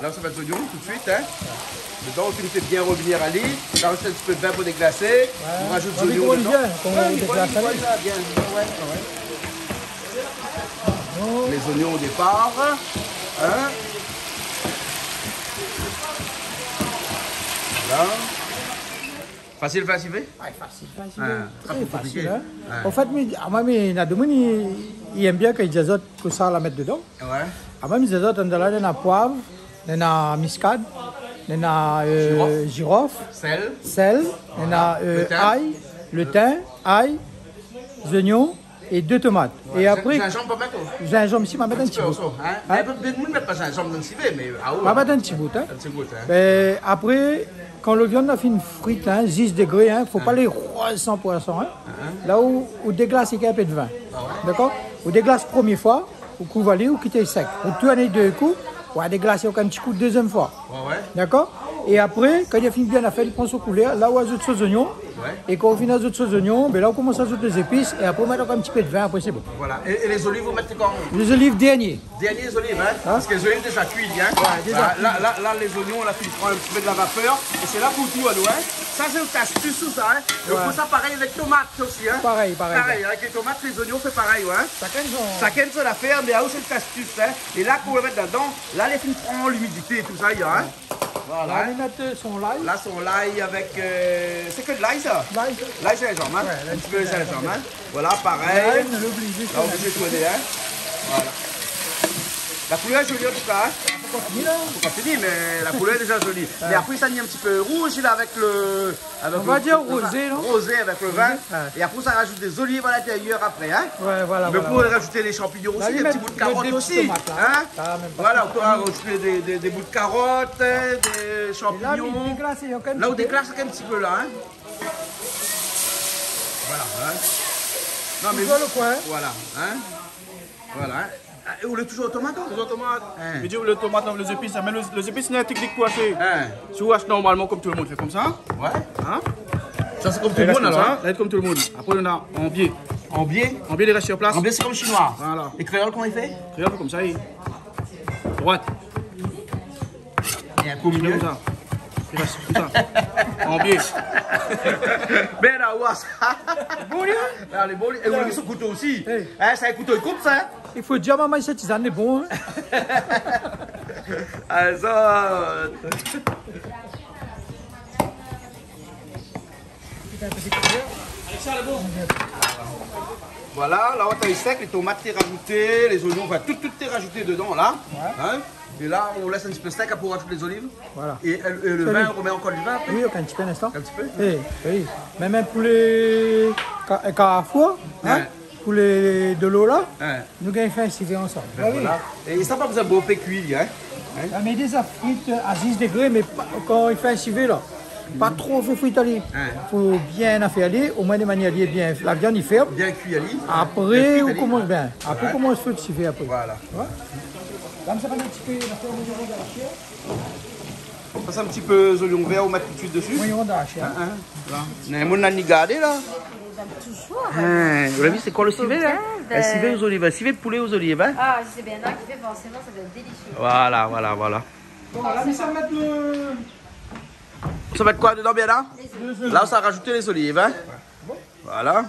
ou sa mèt zoignon tout de suite, hein. Dedan, ou fé bien revenir ali. La, ou sa in ti pé de vin pou déglasé. Ouais. Ou rajout zoignon dedan. Ouais, ouais, ouais, bien, ouais, ouais. Les oignons au départ, hein. Voilà. Fasil fé sivé ? Ah, fasil fé sivé. Ah, pa tro konpliké. Trè fasil, hein. Ouais. An fèt, mi, ah, moin, mi, na demoun i, i èm bien kan i di azot kosa la mèt dedan. Ouais. Ah, moin, mi di azot, andan la, néna poiv, néna miskad, néna, euh, jirof. Jirof. Sèl. Sèl, néna, euh, lo tin. Lay, lo tin, lay, zoignon, é dé tomat. Ouais, é apré, zinzanm, pa mèt, oh. Zinzanm, si, ma mèt in ti bout. In ti pé osi, hein. Hein ? Mé bonpé d'moun i mèt pa zinzanm dan sivé, mé, ah ouais. Ma mèt in ti bout, hein. In ti bout, hein. Mé apré, kan lo viann la fine frit, hein, dix degrés, hein, fo pa lé rouz san pou san, hein. Hein. La ou, ou déglas èk in pé de vin. Ah ouais ? Dakor ? Ou déglas promié foi, ou kouv ali, ou kit ali sèk. Ou tourn dé kou, ou déglas ankor in ti kou dézièm foi. Ouais, ouais. Dakor ? É apré, kan li la fine bien afèr, li pran son koulèr, la ou azout son zoignon. Ouais. É kan ou fine azout son zoignon, bin la ou komans azout lé zépis, é apré ou mèt ankor in ti pé de vin, apré sé bon. Voilà. É, é lé zoliv, ou mèt kan ? Lé zoliv dernié. Dernié zoliv, hein ? Hein ? Parske lé zoliv lé déza kui, hein ? Ouais, déza kui. Voilà, la, la, la, lé zoignon, la fine pran in ti pé de la vapèr. É sé la pou tou, alor, hein ? Sa, sé in astis, sa, hein ? Ouais. É ou fé sa parèy avèk tomat osi, hein ? Parèy, parèy. Parèy, avèk lé tomat, lé zoignon, sé parèy, ouais. Shakinn son... Shakinn son afèr, mé aou, sé in astis, hein ? É la, kan ou la mèt ladan, la, li fine pran limidité, tousa, hein ? Ouais. Voilà. La, li mèt son lay. La, son lay avèk, euh, sé ke de lay, sa ? Lay. Lay, zinzanm, hein ? Ouais, lay, zinzanm. In ti pé zinzanm, hein ? Voilà, parèy. Lay, nou lé oblizé. La, oblizé tourné, hein ? Voilà. La koulèr lé zoli, an tou ka, hein ? Pankor fini, la. Pankor fini, mé la koulèr lé déza zoli. Ouais. Mé apré, sa i vien in ti pé rouz, la, avèk lo, avèk lo vin. On va dire rosé, non ? Rosé avèk lo vin. Rosé, ouais. É apré, ou sa rajout dé zoliv a l'intérieur apré, hein ? Ouais, voilà, voilà. Mé ou pé rajout dé shanpignon osi, dé ti bout de karot osi, hein ? Mèm pa. Voilà, ou pé rajout dé, dé, dé bout de karot, hein, dé shanpignon. É la, ou déglas ankor in ti pé. La, ou déglas ankor in ti pé, la, hein ? Voilà, hein ? Non, mé... Toujour lo koin. Voilà, hein ? Voilà, hein ? Ah, é ou lé toujour o tomat, hein ? Toujour o tomat. Hein. Mé di, lo tomat, lé zépis, sa, mé lé, lé zépis, néna in teknik pou ashé. Hein. Si ou ash normalman, kom tout lo moun, fé komsa. Ouais. Hein ? Sa, sé kom tout lo moun, alor, hein ? Lé kom sa, la, kom tout lo moun. Apré, ou na an bié. An bié ? An bié, li rès sir plas. An bié, sé kom shinoi. Voilà. É kréol, koman i fé ? Kréol, komsa, li... Droit. É in pé o milié. Komsa. Li rès komsa. An bié. Bin, la, oué, sa. Bon, li, hein ? Ah, lé bon, li. É ou la vi son kouto osi. Hey. Hein, sa, in kouto, li koup, sa, hein ? I fo dir, momon, sèt tizane lé bon, hein. Ah, sa. Voilà, la, ou la sèk, lé tomat té rajouté, lé zoignon, anfin, tout, tout té rajouté dedan, la. Ouais. Hein ? É la, ou lès in ti pé sèk, apré ou rajout lé zoliv. Voilà. É, é lo vin, ou romèt ankor lo vin apré ? Oui, ok, in ti pé, in instan. In ti pé ? Eh, oui. Mèm in poulé ka-, kafour, hein ? Ouais. Poulé dolo la, hein, nou gingn fé in sivé ansanm. Bin voilà. É sa, pa bezoin bonpé kui, hein ? Hein ? La mèt déza frit a dis degré, mé pa, kan i fé in sivé la, pa tro fé frit ali. Hein. Fo bien afèr ali, omoin de manièr li lé bien, la viann li fèrm. Bien kui ali. Apré, ou komans bien. Apré, ou komans fé lo sivé apré. Voilà. Ouais. La, sa va in ti pé, la fèrm, nou va gardé. Sa, sé in ti pé zoignon vèr, ou mèt tout suit dési. Oui, ou la ashé, hein. Hein, hein. La. Mé moun la ni gardé, la. Toujour. Hein, ou la vi, sé koi lo sivé, la ? Bien, in sivé o zoliv, in sivé poulé o zoliv, hein. Ah, sé bien, la, ki fé forséman, sa va èt délisié. Voilà, voilà, voilà. Bon, la, mi sa mèt lo... Sa va èt koi dedan, bien, la ? Lé zoliv. La, ou sa rajout lé zoliv, hein. Voilà.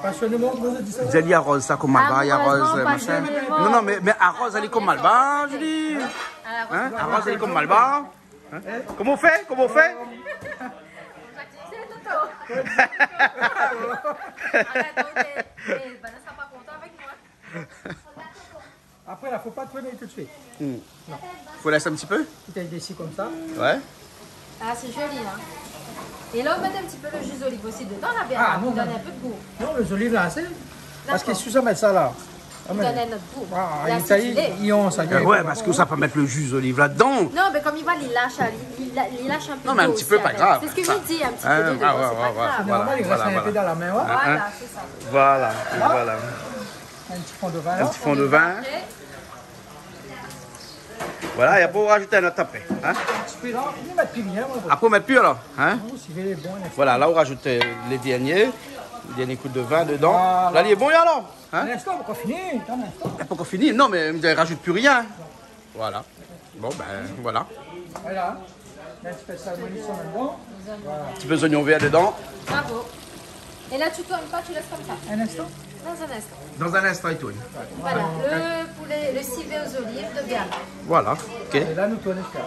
Passionnément, koman ou di sa ? Zèl, i aroz sa kom Malbar, i aroz, euh, machin. Amoureusement, passionnément. Non, non, mé, mé aroz ali kom Malbar, Julie. Hein ? Aroz ali kom Malbar. Hein ? Koman ou fé ? Koman ou fé ? Arèt, ok. Eh, Vanessa sra pa kontan avèk moin. Apré, la, fo pa tourné tout Hmm. Non. Fo lès in ti pé. Ti dési konmsa. Ouais. Ah, c'est joli, hein. Et là, on met un petit peu le jus d'olive aussi dedans, là, Bernard, pour donner un peu de goût. Ah, non, non. Non, le jus d'olive, là, c'est... D'accord. Parske si sa mèt sa la, ah, mé... Li donn in ot gou. Ah, li, sa, li, li, sa, li... Euh, ouais, parske sa pa mèt le jus d'olive ladan. Non, mé konm li voi, li lash, li, li la-, li lash in pé d'lo osi avèk. Non, mé in ti pé, pa grav. C'est ce que je dis, un petit peu de... Hein, ouais, ouais, ouais, voilà, voilà. C'est normal, il reste un peu dans la main, ouais. Voilà, c'est ça. Voilà, voilà. In ti fon de vin la. In ti fon de vin. Après. Voilà, é apré, ou rajout in ot apré, hein. Apré, la, ou mèt pi rien, ouais. Apré, ou mèt pi, alor, hein. Non, si lé bon, la. Voilà, la, ou rajout, euh, le dernié, le dernié kou de vin dedan. Voilà. La, li lé bon, alor, hein. In instan, pankor fini, atann in instan. Pankor fini, non, mé ou rajout pi rien. Voilà. Bon, ben, voilà. Voilà. In ti pé sèl, moin, li mèt sa dedan. Voilà. In ti pé zoignon vèr dedan. Bravo. Et là, tu tournes pas, tu laisses comme ça. In instan. Dans un instant. Dans un instant, li tourn. Voilà, le poulet, le civet aux olives de Bernard. Voilà, ok. É la, nou tourn sa.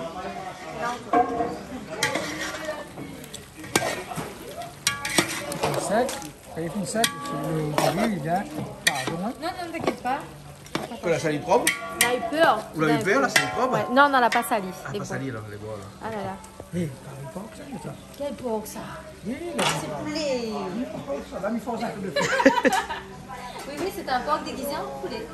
Sèk, kan li fine sèk, le zoli, li vien. Pardon, hein. Non, non, t'inquiète pas. Ke la sali prop ? Ou la u pèr ? Ou la u pèr, la sali prop ? Ouais. Non, non, la pa sali. Ah, pa sali, la, lé bon, la. Ah là là. Eh, pa sali prop, sa, sa. Quel porc, ça ? Oui, la. C'est poulet. Oui, porc, sa. La, mi fors in pé de fé. Oui, oui, c'est un porc déguisé en poulet.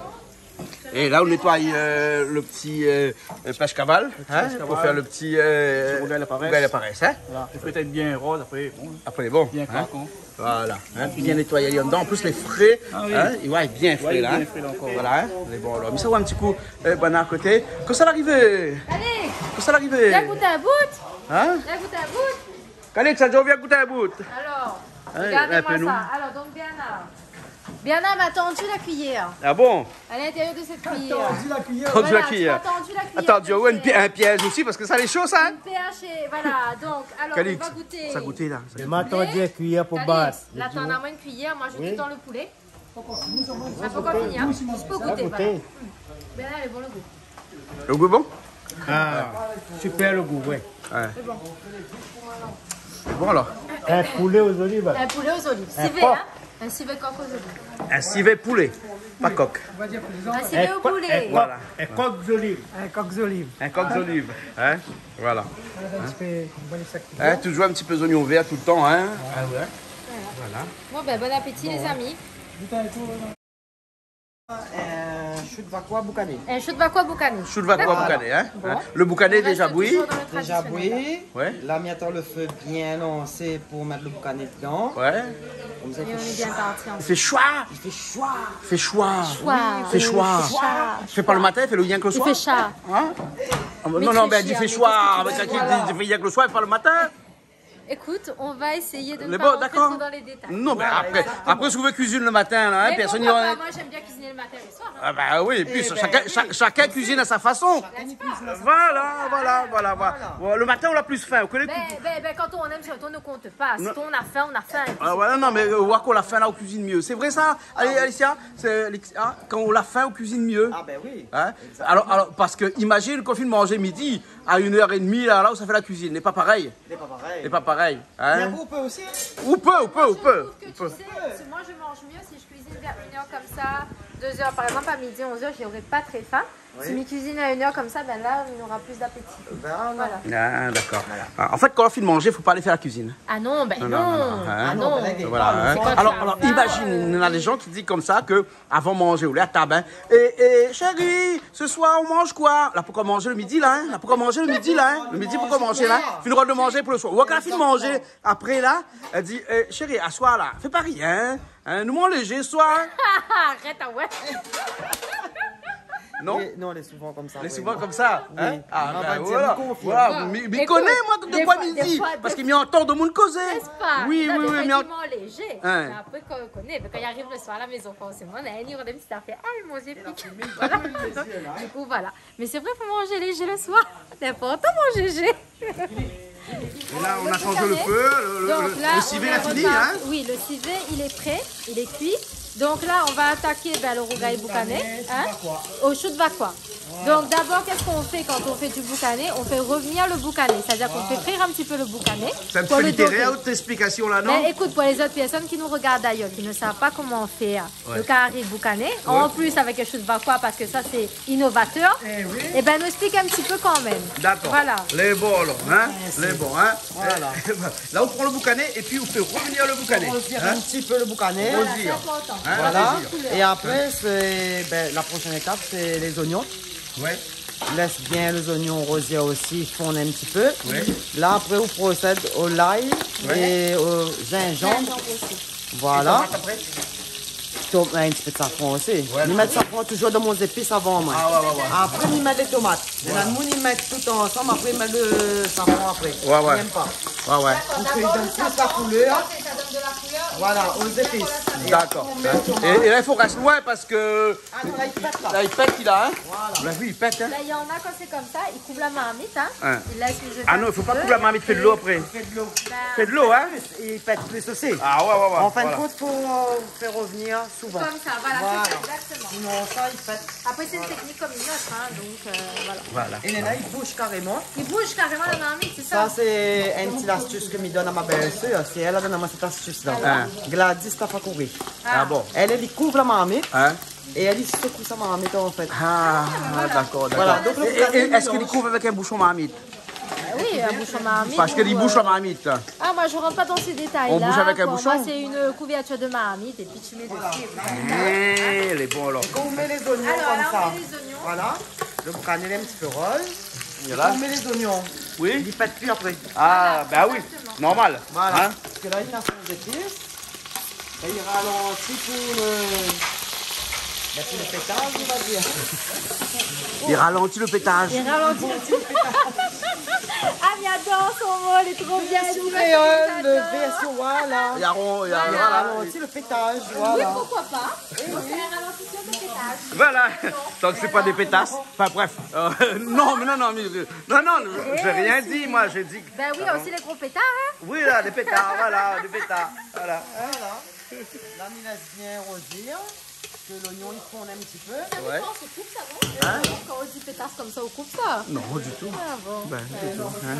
Et là, on nettoie, euh, le petit, euh, euh, pêche-cavale, hein, pour faire le petit, euh, petit rougail à la Paresse, hein. Rougail à la Paresse, hein. Voilà. Fé pétèt bien roz, apré, bon. Apré, bon, bien craquant. Voilà, hein, bien nétoyé, li lé andan. An plis, lé fré, hein. Ah oui. Ouais, bien fré, la, hein. Bien fré, la, ankor. Voilà, hein. Lé bon, alor. Mé sa, ouais, in ti kou, euh, banna a koté. Kosa la arivé ? Allez. Kosa la arivé ? Vien gout in bout. Hein ? Vien gout in bout. Calix, sa di aou vien gout in bout. Alors, regardez-moi ça. Alors, donc, Bernard. Bernard m'a tendu la cuillère. Ah bon ? À l'intérieur de cette cuillère. Tendu la cuillère. Voilà, tu m'as tendu la cuillère. Atann, ou néna in pi-, in pièz osi, parske sa lé sho, sa, hein ? Une perche, voilà. Donc, alors, on va goûter. Calix, sa gout la. Mé atann, in kuiyèr pou bat. Calix, la, ou néna in kuiyèr, moi, je te tends le poulet. Oui. Sa pankor fini, hein. Juste pour goûter, voilà. Bernard, lé bon, le goût. Le gout lé bon ? Ah, super le gout, ouais. Ouais. Lé bon. Bon, alor. In poulé o zoliv. In poulé o zoliv. In sivé, hein. In sivé kok o zoliv. In sivé poulé, pa kok. In sivé o poulé. Voilà. In kok zoliv. In kok zoliv. In kok zoliv, hein. Voilà. Voilà, in ti pé, in bon sak. Hein, toujours un petit peu d'oignon vert tout le temps, hein. Ah ouais. Voilà. Bon, ben, bon appétit, les amis. Bon, hein. Euh, chou de vakoa boukané. Un chou de vakoa boukané. Chou de vakoa boukané, hein. D'accord. Bon. Hein. Le boukané déjà bouilli. On reste toujours dans le traditionnel. Déjà bouilli. Ouais. La, mi atann le fé bien lansé pou mèt le boukané dedan. Ouais. Konmsa, i fé swa. Et on est bien parti ensemble. I fé swa. I fé swa. I fé swa. Swa. Oui, i fé swa. Swa. I fé pa le matin, i fé le, rienk le soir. I fé swa. Hein ? Ah, non, non, mé i fé swa, mé sa ki di, i fé rienk le soir, i fé pa le matin. Écoute, on va essayer de ne pas rentrer trop dans les détails. Mé bon, d'accord. Non, mé apré, apré, si ou vé kuizine le matin, la, hein, personne... Mais pourquoi pas ? Moi, j'aime bien cuisiner le matin et le soir, hein. Ah bah oui, et puis chacun, chak-, chacun cuisine à sa façon. N'est-ce pas ? Voilà, voilà, voilà, voilà. Bon, le matin, ou na plis fin, ou koné. Ben, ben, ben, quand on aime, on ne compte pas. Non. Si on a faim, on a faim. Ah voilà, non, mé, euh, ou na la fin, la, ou kuizine myé. Sé vré sa ? Allez, Alicia, sé, ah, kan ou na la fin, ou kuizine myé. Ah ben oui. Hein ? Exactement. Alor, alor, parske imazine kan ou fine manzé midi, à une heure et demie, la, la, ou sa fé la kuizine. Lé pa parèy. Lé pa parèy. Lé pa parèy, hein ? Mé apré, ou pé osi, hein. Ou pé, ou pé, ou pé. Moi, je trouve que, tu sais, moi, je mange mieux si je cuisine vers une heure comme ça, deux heures, par exemple, à midi, onze heures, j'aurai pas très faim. Oui. Si mi kuizine à une heure comme ça, ben là, on aura plus d'appétit. Ben, non. Voilà. Ah, d'accord. Voilà. Ah, an fèt, kan ou la fine manzé, fo pa alé fé la kuizine. Ah non, ben non. Non, non, non, non, hein. Ah non, ben là, voilà, hein. C'est quand tu as faim, euh... Alor, alor, imazine, néna dé jan ki di konmsa ke avan manzé, ou lé a tab, hein. « Eh, eh, chéri, ce soir, on mange quoi ? » La, pankor manzé le midi, la, hein. La, pankor manzé le midi, la, hein. Le midi, pankor manzé, la. Fine rod manzé pou le soir. Ou la fine manzé, apré, la, èl i di, « Eh, chéri, aswar, la, fé pa rien, hein. Hein, nou manz lézé ce soir, hein. » Arèt, ah ouais. Non ? Oui, non, lé souvan konmsa, oui. Lé souvan konmsa, hein ? Oui. Ah, ben voilà. Voilà, mi, mi koné, moin, de koi mi di. Écoute, des fois, des fois, des fois, parske mi antann demoun kozé. N'est-ce pas ? Oui, oui, oui, mé... Sa, des fois, i manz lézé. Hein. Mé apré, kan, kan i ariv le soir à la maison, forcément, néna in ti zafèr. Ah, mi manz pik. Voilà. Du coup, voilà. Mais c'est vrai, faut manger léger le soir. C'est important, manger léger. Et là, on a changé le feu, le, le, le, le civet, la fini, hein ? Donc là, on a refait. Oui, le civet, il est prêt, il est cuit. Donc là, on va attaquer, ben, le rougail boucané, hein, au chou de Vacoas. Voilà. Donc d'abord, qu'est-ce qu'on fait quand on fait du boucané ? On fait revenir le boucané, c'est-à-dire qu'on fait frire un petit peu le boucané pour le dorer. C'est un petit peu littéraire, votre explication là, non ? Ben, écoute, pour les autres personnes qui nous regardent d'ailleurs, qui ne savent pas comment on fait, euh, le cari boucané, en plus avec le chou de Vacoas, parce que ça, c'est innovateur, eh ben, nou explik in ti pé kan mèm. D'accord. Voilà. Lé bon, la, hein ? Lé bon, hein ? Voilà. Là, on prend le boucané et puis on fait revenir le boucané, hein ? On retire un petit peu le boucané. Voilà, c'est important. Hein ? Voilà. Et après, c'est, ben, la prochaine étape, c'est les oignons. Ouais. Laisse bien les oignons rosiers aussi fondre un petit peu. Ouais. Là, après, on procède au l'ail et au gingembre. Gingembre aussi. Voilà. Et tomate après ? Tom-, in ti pé de safran osi. Ouais. Mi mèt safran toujour dan mon zépis avan, moin. Ah, ouais, ouais, ouais. Apré, mi mèt lé tomat. Voilà. Néna moun i mèt tout ansanm, apré i mèt le safran apré. Ouais, ouais. Mi èm pa. Ouais, ouais. D'accord, d'abord, le safran, ça, ça donne de la couleur. Voilà, aux épices. D'accord. Et on met le tomate. Et, et là, il faut rester loin parce que Ah non, là, il pète, là. Là, il pète, il a, hein ? Voilà. Vous l'avez vu, il pète, hein ? Ben, il y en a, quand c'est comme ça, ils coupent la marmite, hein. Hein. Ils laissent mijoter un petit peu et après, il fait de l'eau. Ah non, il faut pas couper la marmite, fais de l'eau après. Ben, fais de l'eau, hein ? Il pète plus aussi. Ah ouais, ouais, ouais, voilà. En fin de compte, faut faire revenir souvent. Comme ça, voilà, c'est ça, exactement. Sinon, ça, il pète. Après, c'est une technique comme une autre, hein, donc, euh, voilà. Voilà. Et là, il bouge carrément. Il bouge carrément la marmite, c'est ça. Ça, c'est une petite astuce que mi donne à ma belle-sœur. C'est elle a donné à moi cette astuce-là. Ah. Gladys Tafakouri. Ah bon ? Elle, elle couvre la marmite. Hein ? Et elle, elle secoue sa marmite, en fait. Ah, d'accord, d'accord. Voilà, donc le boucané, on mélange. Et, et est-ce qu'il couvre avec un bouchon marmite ? Euh, oui, un bouchon marmite. Parce que il bouge la marmite. Ah, moi, je rentre pas dans ces détails-là. On bouge avec un bouchon ? Pour moi, c'est une couverture de marmite et puis tu mets dessus. Eh, lé bon, alors. Et quand on met les oignons comme ça, voilà, le boucané, il est un petit peu rose. Voilà. Et quand on met les oignons, il pète plus après. Ah, bah oui, normal. Voilà. Hein ? Parce que là, il a son zépis. Et il ralentit pour le, ben, pour le pétage, on va dire. Il ralentit le pétage. Il ralentit le pétage. Ah, mi ador son mo, lé tro bien. Version créole, version, voilà. Il ralentit le pétage, voilà. Oui, pourquoi pas ? Donc, c'est un ralentisseur de pétage. Voilà. Tant que c'est pas des pétasses. Enfin, bref. Euh, non, mais non, non, mais, euh, non, non, j'ai rien dit, moi, j'ai dit que... Ben oui, il y a aussi les gros pétards, hein. Oui, là, des pétards, voilà, des pétards, voilà. Voilà. Là, mi lès bien rosir, que l'oignon, il fonde un petit peu. Ça dépend, on coupe ça, non ? Hein ? Quand on dit pétasse comme ça, on coupe ça ? Non, du tout. Ah bon. Ben, du tout, hein.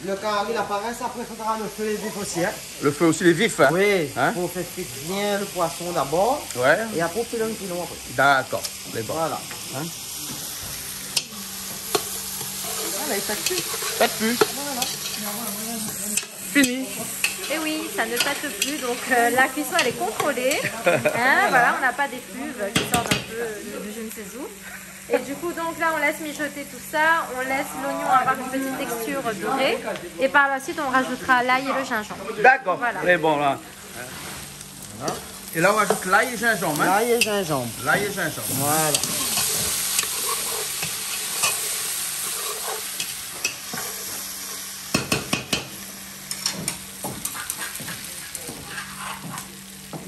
Le cari, la paresse, après, faudra le feu vif aussi, hein. Le feu aussi, il est vif, hein. Oui, hein ? Faut faire cuire bien le poisson d'abord. Ouais. Et après, on fait le pilon après. D'accord, c'est bon. Voilà. Hein ? Ah, là, il pète plus. Pète plus. Voilà. Fini. Et oui, ça ne pète plus, donc, euh, la cuisson, elle est contrôlée. Hein, voilà, on n'a pas des fluves qui sortent un peu de, de je ne sais où. Et du coup, donc là, on laisse mijoter tout ça, on laisse l'oignon avoir une petite texture dorée, et par la suite, on rajoutera l'ail et le gingembre. D'accord. Voilà. C'est bon, là. Voilà. Et là, on rajoute l'ail et gingembre, hein ? L'ail et gingembre. L'ail et gingembre. Voilà.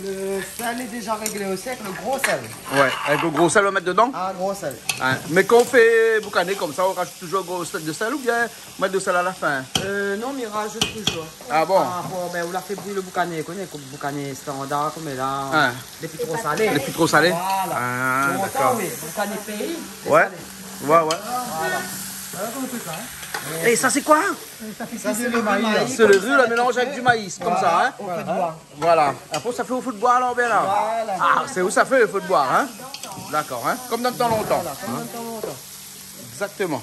Le sel est déjà réglé aussi avec le gros sel. Ouais, avec le gros sel, on va mettre dedans ? Ah, gros sel. Hein, mais quand on fait boucané comme ça, on rajoute toujours gros sel, de sel ou bien on met de sel à la fin ? Euh, non, mi rajout toujours. Ah bon ? Par rapport, ben, ou la fé bouyi le boukané, koné, boukané standar, koméla, lé pi tro salé. Lé pi tro salé ? Voilà. Ah, dakor. Lontan, oui, boukané péi, lé salé. Ouais, ouais. Voilà. É sa, sé koi ? Sa, sé le ri, la, mélanzé avèk du maï, konmsa, in ? Voilà. Apré, sa fé o fé d'boi, la, oubien la ? Voilà. Ah, sé ou sa fé o fé d'boi, in ? Dakor, in ? Konm dan tan lontan. Voilà, konm dan tan lontan. Égzaktoman.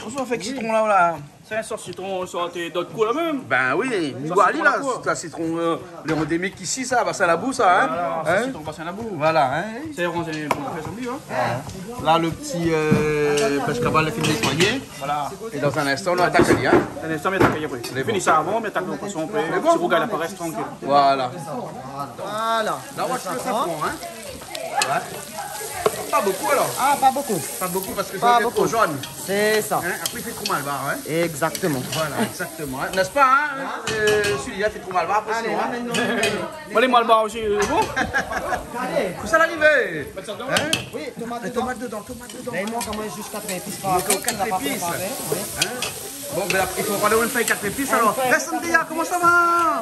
Franshman, avèk sitron la, la, sé in sort sitron, sort, eu, dot kou la mèm. Bin oui, mi oi ali la, sitron, eu, lé andémik isi sa, Basin Labou sa, in ? Voilà, sé sitron Basin Labou. Voilà, in ? Sé ranzé pou fé son liv, in ? La, le ti, eu, pèsh kabal la fini nétoiyé. Voilà. É dan in instan, nou atak ali, in ? Dan in instan, mi atak ali apré. Fini sa avan, mi atak lo poison apré. Lé bon ? Ti rougay la parès, trankil. Voilà. Voilà. La, ou sa pran, in ? Ouais. Pa bokou, alor ? Ah, pa bokou. Pa bokou, parske sa va èt tro zone. Sé sa. In ? Apré, i fé tro malbar, in ? Égzaktoman. Voilà, égzaktoman, in ? N'est-ce pas, in ? Eu, Sully, i fé tro malbar, apré, sinon, in ? Alé, la, mintnan, nou mèt... Alé, malbar osi, eu, bon. Alé. Ousa la arivé ? In ? Oui, tomat dedan. Tomat dedan, tomat dedan. La, i mank amoin zis kat zépis par apré, kat zépis. Oui. In ? Bon, bin, i fo pran in fèy kat zépis, alor. In fèy. Rès an déor, koman sa va ?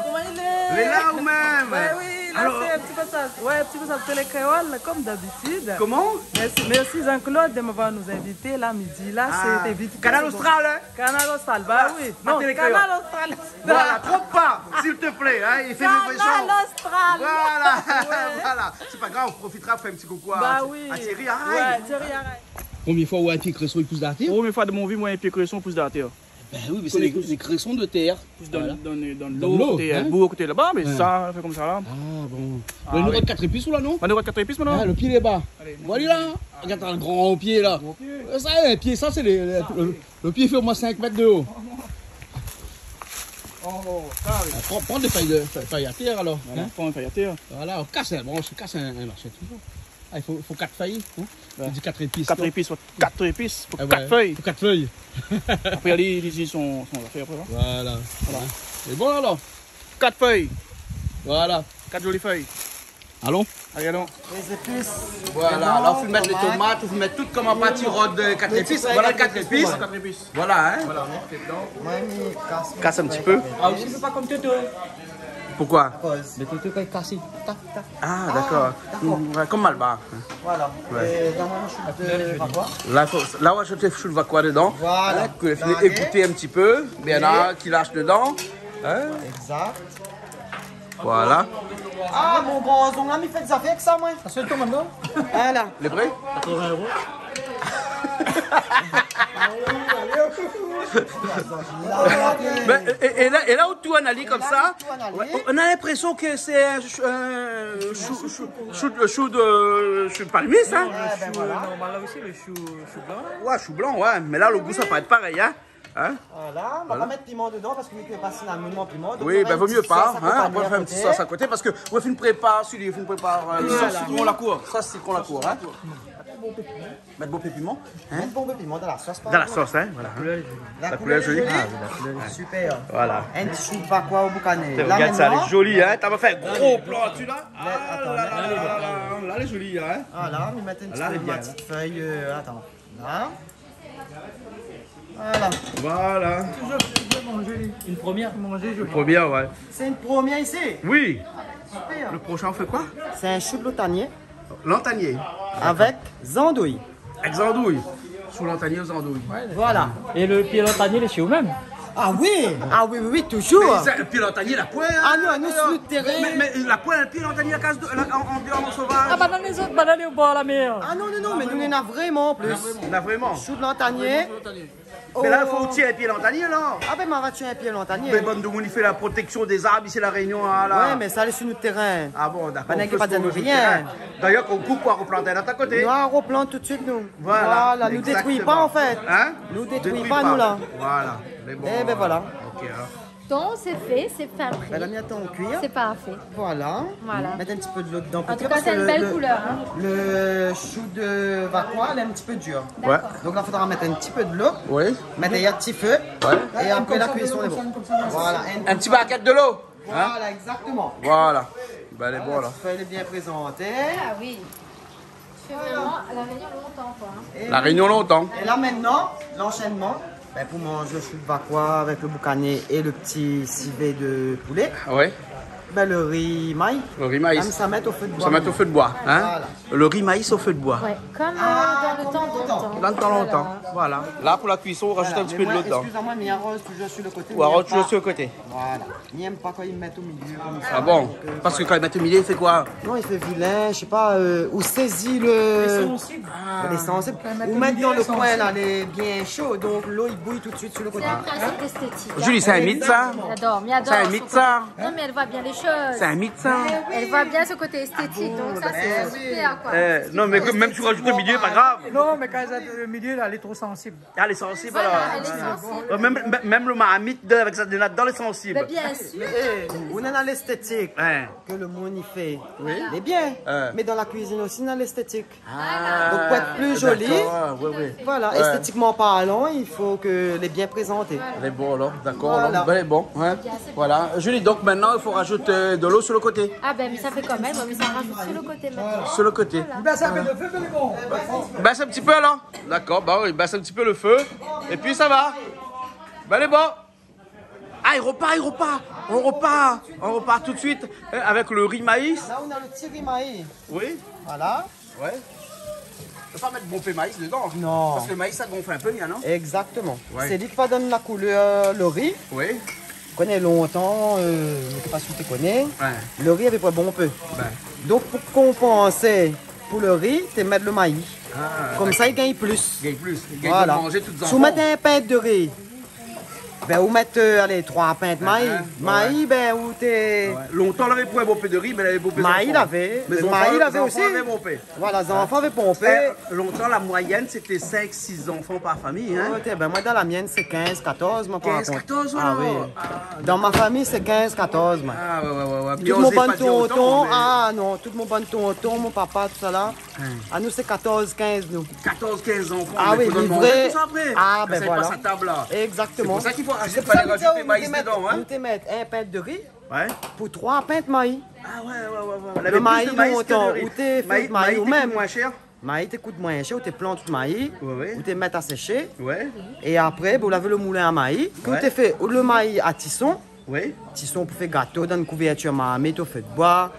Koman i lé ? Lé la ou mèm ? Bin oui. Sé in ti pasaz, ouais, in ti pasaz télé kréol, konm dabitid. Koman ? Mèrsi, mèrsi Jean-Claude de m'avoir invité la, midi la, ah, sé té vit fé, Kanal Austral, hein ? Kanal Austral, ba oui. Non, pa Télé Kréol. Kanal Austral. Voilà, tromp pa, s'il te plaît, hein, il fait livraison. Kanal Austral. Voilà, ouais, voilà. C'est pas grave, on profitera pour faire un petit coucou à, bah oui, à Thierry Araye. Ouais, Thierry Araye. Première fois ou in pié kréson i pous dan la tèr ? Première fois de mon vie, moi, un pied cresson pousse dans la terre. Ben oui, mais c'est des, des cressons de terre. Voilà. Dans, dans, dans l'eau, dans l'eau, côté, hein ? Bourg, côté là-bas, mais ça, fait comme ça, là. Ah bon. Ah, oui. Mé nou rod kat épis ou la, non ? Mé nou rod kat épis, non ? Ah, le pié lé ba. Allez. Voilà, la. Regarde, t'as un grand pied, là. Gros pied. Euh, ça, un pied, ça, c'est les, le, le, le pied fait au moins cinq mètres de haut. Oh, oh, ça, oui. Ah, prends, prends des feuilles de, feuilles, feuilles à terre, alors. Voilà, hein ? Prends une feuille à terre. Voilà, on casse, bon, on se casse un, un machin, toujours. Ah, il faut, il faut quatre feuilles, hein ? Ouais. On dit quatre épices, quatre épices, faut quatre feuilles. Ah ouais, faut quatre feuilles. Après, allez, il dit son, son affaire, après, hein. Voilà. Voilà. C'est bon, alors ? Quatre feuilles. Voilà. Quatre jolies feuilles. Allons. Allez, allons. Les épices. Voilà, alors, faut mettre les tomates, faut mettre tout comme un pâté rod de quatre épices. Voilà, quatre épices. Quatre épices. Voilà, hein. Voilà, on met dedans. Casse un petit peu. Ah, aussi, c'est pas comme Toto. Pourquoi ? Akoz. Mé Toto, kan i kas, i tap, tap. Ah, d'accord. Ah, d'accord. Mm, ouais, comme Malbar. Voilà. Ouais. Et dans mon chou de vakoa. Là, faut, là, on va ajouter le chou de vakoa dedans. Voilà. Hein, que, égoutter un petit peu. Bien là, qui lâche dedans. Hein ? Exact. Voilà. Ah, mon gran zong la, mi fé dé zafèr èk sa, moin. Sa sé ton, mintnan ? Voilà. Lé vré ? Quatre-vingts euros. Mé, é, é la, é la ou tourn ali konmsa, ou tourn ali, ouais, on a l'impression que c'est un ch-, un chou, chou, chou de, chou de palmis, hein. Non, le chou, euh, normal, là aussi, le chou, chou blanc, là. Ouais, chou blanc, ouais. Mais là, le goût, ça peut être pareil, hein. Hein ? Voilà, on va pas mettre piment dedans parce que vu qu'il y a pas cinnamon, piment, donc on aura un petit sauce à côté. Oui, ben, vaut mieux pas, hein. On va faire un petit sauce à côté parce que on fait une prépa, celui, on fait une prépa, euh, sauce citron la cour. Sauce citron la cour, hein. Mettre bon piment, hein. Mettre bon piment dans la sauce, par exemple. Dans la sauce, hein, voilà, hein. La couleur est jolie. La couleur est jolie. Ah, oui, la couleur est super. Voilà. Un petit chou de vakoa au boucané. Regarde ça, elle est jolie, hein. T'as pas fait un gros plan, tu, là. Ah, là, là, là, là, là, là, elle est jolie, hein. Voilà, on va mettre un petit peu de ma petite feuille, euh, attends. Là. Voilà. Voilà. Toujours, toujours manger, lui. Une première. Manger, je crois. Une première, ouais. C'est une première ici. Oui. Super. Le prochain, on fait quoi ? C'est un chou de lantanier. Lantanier. Avec zandouille. Avec zandouille. Chou lantanier aux andouilles. Voilà. Et le pied lantanier, il est chez vous-même ? Ah oui, ah oui, oui, oui, toujours. Mé sa, pié lantanié, la poin, hein. Ah non, nou, sur le terrain. Mé, mé la poin, pié lantanié, la kaz de, la, an, an déor, an sovaz. Ah, banane, banane au bord de la mer. Ah non, non, non, mé nou néna vréman, an plis. Néna vréman. Chou de lantanié. Mé la, fo ou tié in pié lantanié, la. Ah ben, ma va tié in pié lantanié. Mé bann demoun i fé la protection des arbres ici, La Réunion, hein, là. Ouais, mé sa, lé sur le terrain. Ah bon, d'accord. Banane, on fait pas sur le terrain. D'ailleurs, kan ou koup, ou replant in lot koté. Nou replant tout de suite, nou. Voilà, nou détrui pa, an fèt. Hein ? Nou détrui pa, nou, la. Voilà. Mé bon, eh ben, voilà. OK, alors. Ton, c'est fait, c'est fin prêt. Ben, la mi atann kui. C'est parfait. Voilà. Voilà. Mèt in ti pé dolo dedan. En tout cas, c'est une belle couleur, hein. Pou ke, parske le, le, le chou de vakoa, lé in ti pé dir. D'accord. Donk la, fodra mèt in ti pé dolo. Oui. Mèt ali a ti fé. Ouais. É apré, la kuison lé bon. Voilà. In ti bakèt dolo. Hein ? Voilà, exactement. Voilà. Ben, lé bon, la. Voilà, ti fé, lé bien prézanté. Ah oui. C'est vraiment La Réunion longtemps, quoi, hein. La Réunion longtemps. É la, mintnan, l'enchaînement, ben, pou manz le chou de vakoa avèk le boukané é le ti sivé de poulé. Ah ouais. Ben, le ri maï. Le ri maï. Mèm sa mèt o fé de boi. Sa mèt o fé de boi, hein. Voilà. Le ri maï o fé de boi. Ouais, comme, euh, dans le temps d'antan. Dans le temps d'antan, voilà. La, pou la kuison, ou rajout in ti pé dolo dedan. Voilà. Mé moin, excusez-moi, mé mi aroz toujours sur le côté. Ou aroz toujours sur le côté. Voilà. Mi èm pa kan i mèt o milié konmsa. Ah bon ? Donk, euh, parske kan i mèt o milié, i fé koi ? Non, i fé vilin, mi sé pa, euh, ou sézi le... Lé sansib. Ah. Lé sansib. Kan i mèt o milié, lé sansib. Ou mèt dan le koin, la, lé bien sho, donk lo i bouy tout de suite sur le côté. C'est un principe esthétique, hein. Julie, c'est un mythe, ça ? Exactement. J'adore, mi ador son côté. C'est un mythe, ça ? Non, mais elle voit bien les choses. C'est un mythe, ça ? Elle voit bien ce côté esthétique, donc ça, c'est super, quoi. Ah bon, ben, eh, non, mais même si tu rajoutes au milieu, pas grave. Non, mais quand elle a le milieu, là, elle est trop sensible. Ah, lé sansib, alor. Voilà, lé sansib. Ouais, mèm, mèm, mèm le marmit de, avèk sa, de ladan, lé sansib. Mé bien sûr. Mé, eh, ou néna lesthétik ke le moun i fé. Oui. Lé bien. Mé dan la kuizine osi, néna lesthétik. Ah, d'accord, ouais, ouais. Donk, pou èt pli zoli, voilà, esthétiquement parlant, il faut ke lé bien prézanté. Lé bon, alor, d'accord, alor. Voilà. Ben, lé bon, hein. Voilà. Julie, donc maintenant, il faut rajouter, euh, de l'eau sur le côté. Ah ben, mais ça fait quand même, mais ça rajoute sur le côté maintenant. Sur le côté. Voilà. Ben, ça fait le feu, mais bon. Bès in ti pé, alor. D'accord, bah oui, baisse un petit peu le feu. Et puis ça va. Bah, lé bon. Ah, i ropar, i ropar. On ropar, on ropar tout de suite, euh, avec le riz maïs. La, on a le petit riz maïs. Oui. Voilà. Ouais. Fo pa mèt bonpé maï dedan. Non. Parske le maï, sa i gonf in pé, non ? Exactement. Ouais. Sé li ki va donn la koulèr, le ri. Oui. Koné lontan, euh, mi koné pa si ou té koné. Ouais. Le ri lavé pa bonpé. Ouais. Donk, pou konpansé pou le ri, té mèt le maï. Ah, dakor. Konmsa, i gingn plis. Gingn plis. Voilà. Gingn manzé tout zanfan. Si ou mèt in pint de ri, bin, ou mèt, euh, alé, troi pint maï. Ah, ah, ouais. Maï, bin, ou té... Ouais. Lontan, lavé pa bonpé de ri, mé lavé bonpé zanfan. Maï, lavé. Mé zanfan, zanfan lavé osi. Mé zanfan lavé bonpé. Voilà, zanfan lavé bonpé. Eh, lontan, la moyèn, sété sink, sis zanfan par fami, hein. Oh, té, bin, moin, dan la mienne, sé kinz, katorz, moin, par kont. Kinz, katorz, alor. Ah oui. Ah, dakor. Dan mon fami, sé kinz, katorz, moin. Ah, ouais, ouais, ouais, ouais. Tout mon bann tonton, ah, non, tout mon bann tonton, mon papa, tousala. Hein. Ah, nou, sé katorz, kinz, nou. Katorz, kinz zanfan, mé fo donn manzé tousa apré. Ah, bin voilà. Kan sa i pas a tab la. Exactement. Sé pou sa ki fo pa rajouté maï dedan, hein. Sé pou sa mi di aou, nou té mèt, nou té mèt in pint de ri pou troi pint maï. Ah ouais, ouais, ouais, ouais. Le maï, lontan, ou té fé maï ou mèm. Maï té kout moin shèr. Maï té kout moin shèr, ou té plant tout maï, ou té mèt a séshé. Ouais. É apré, bin, ou lavé le moulin a maï, ou té fé le maï a tison. Oui. Tison pou fé gato, dann kouvèrtir marmit, o fé de boi.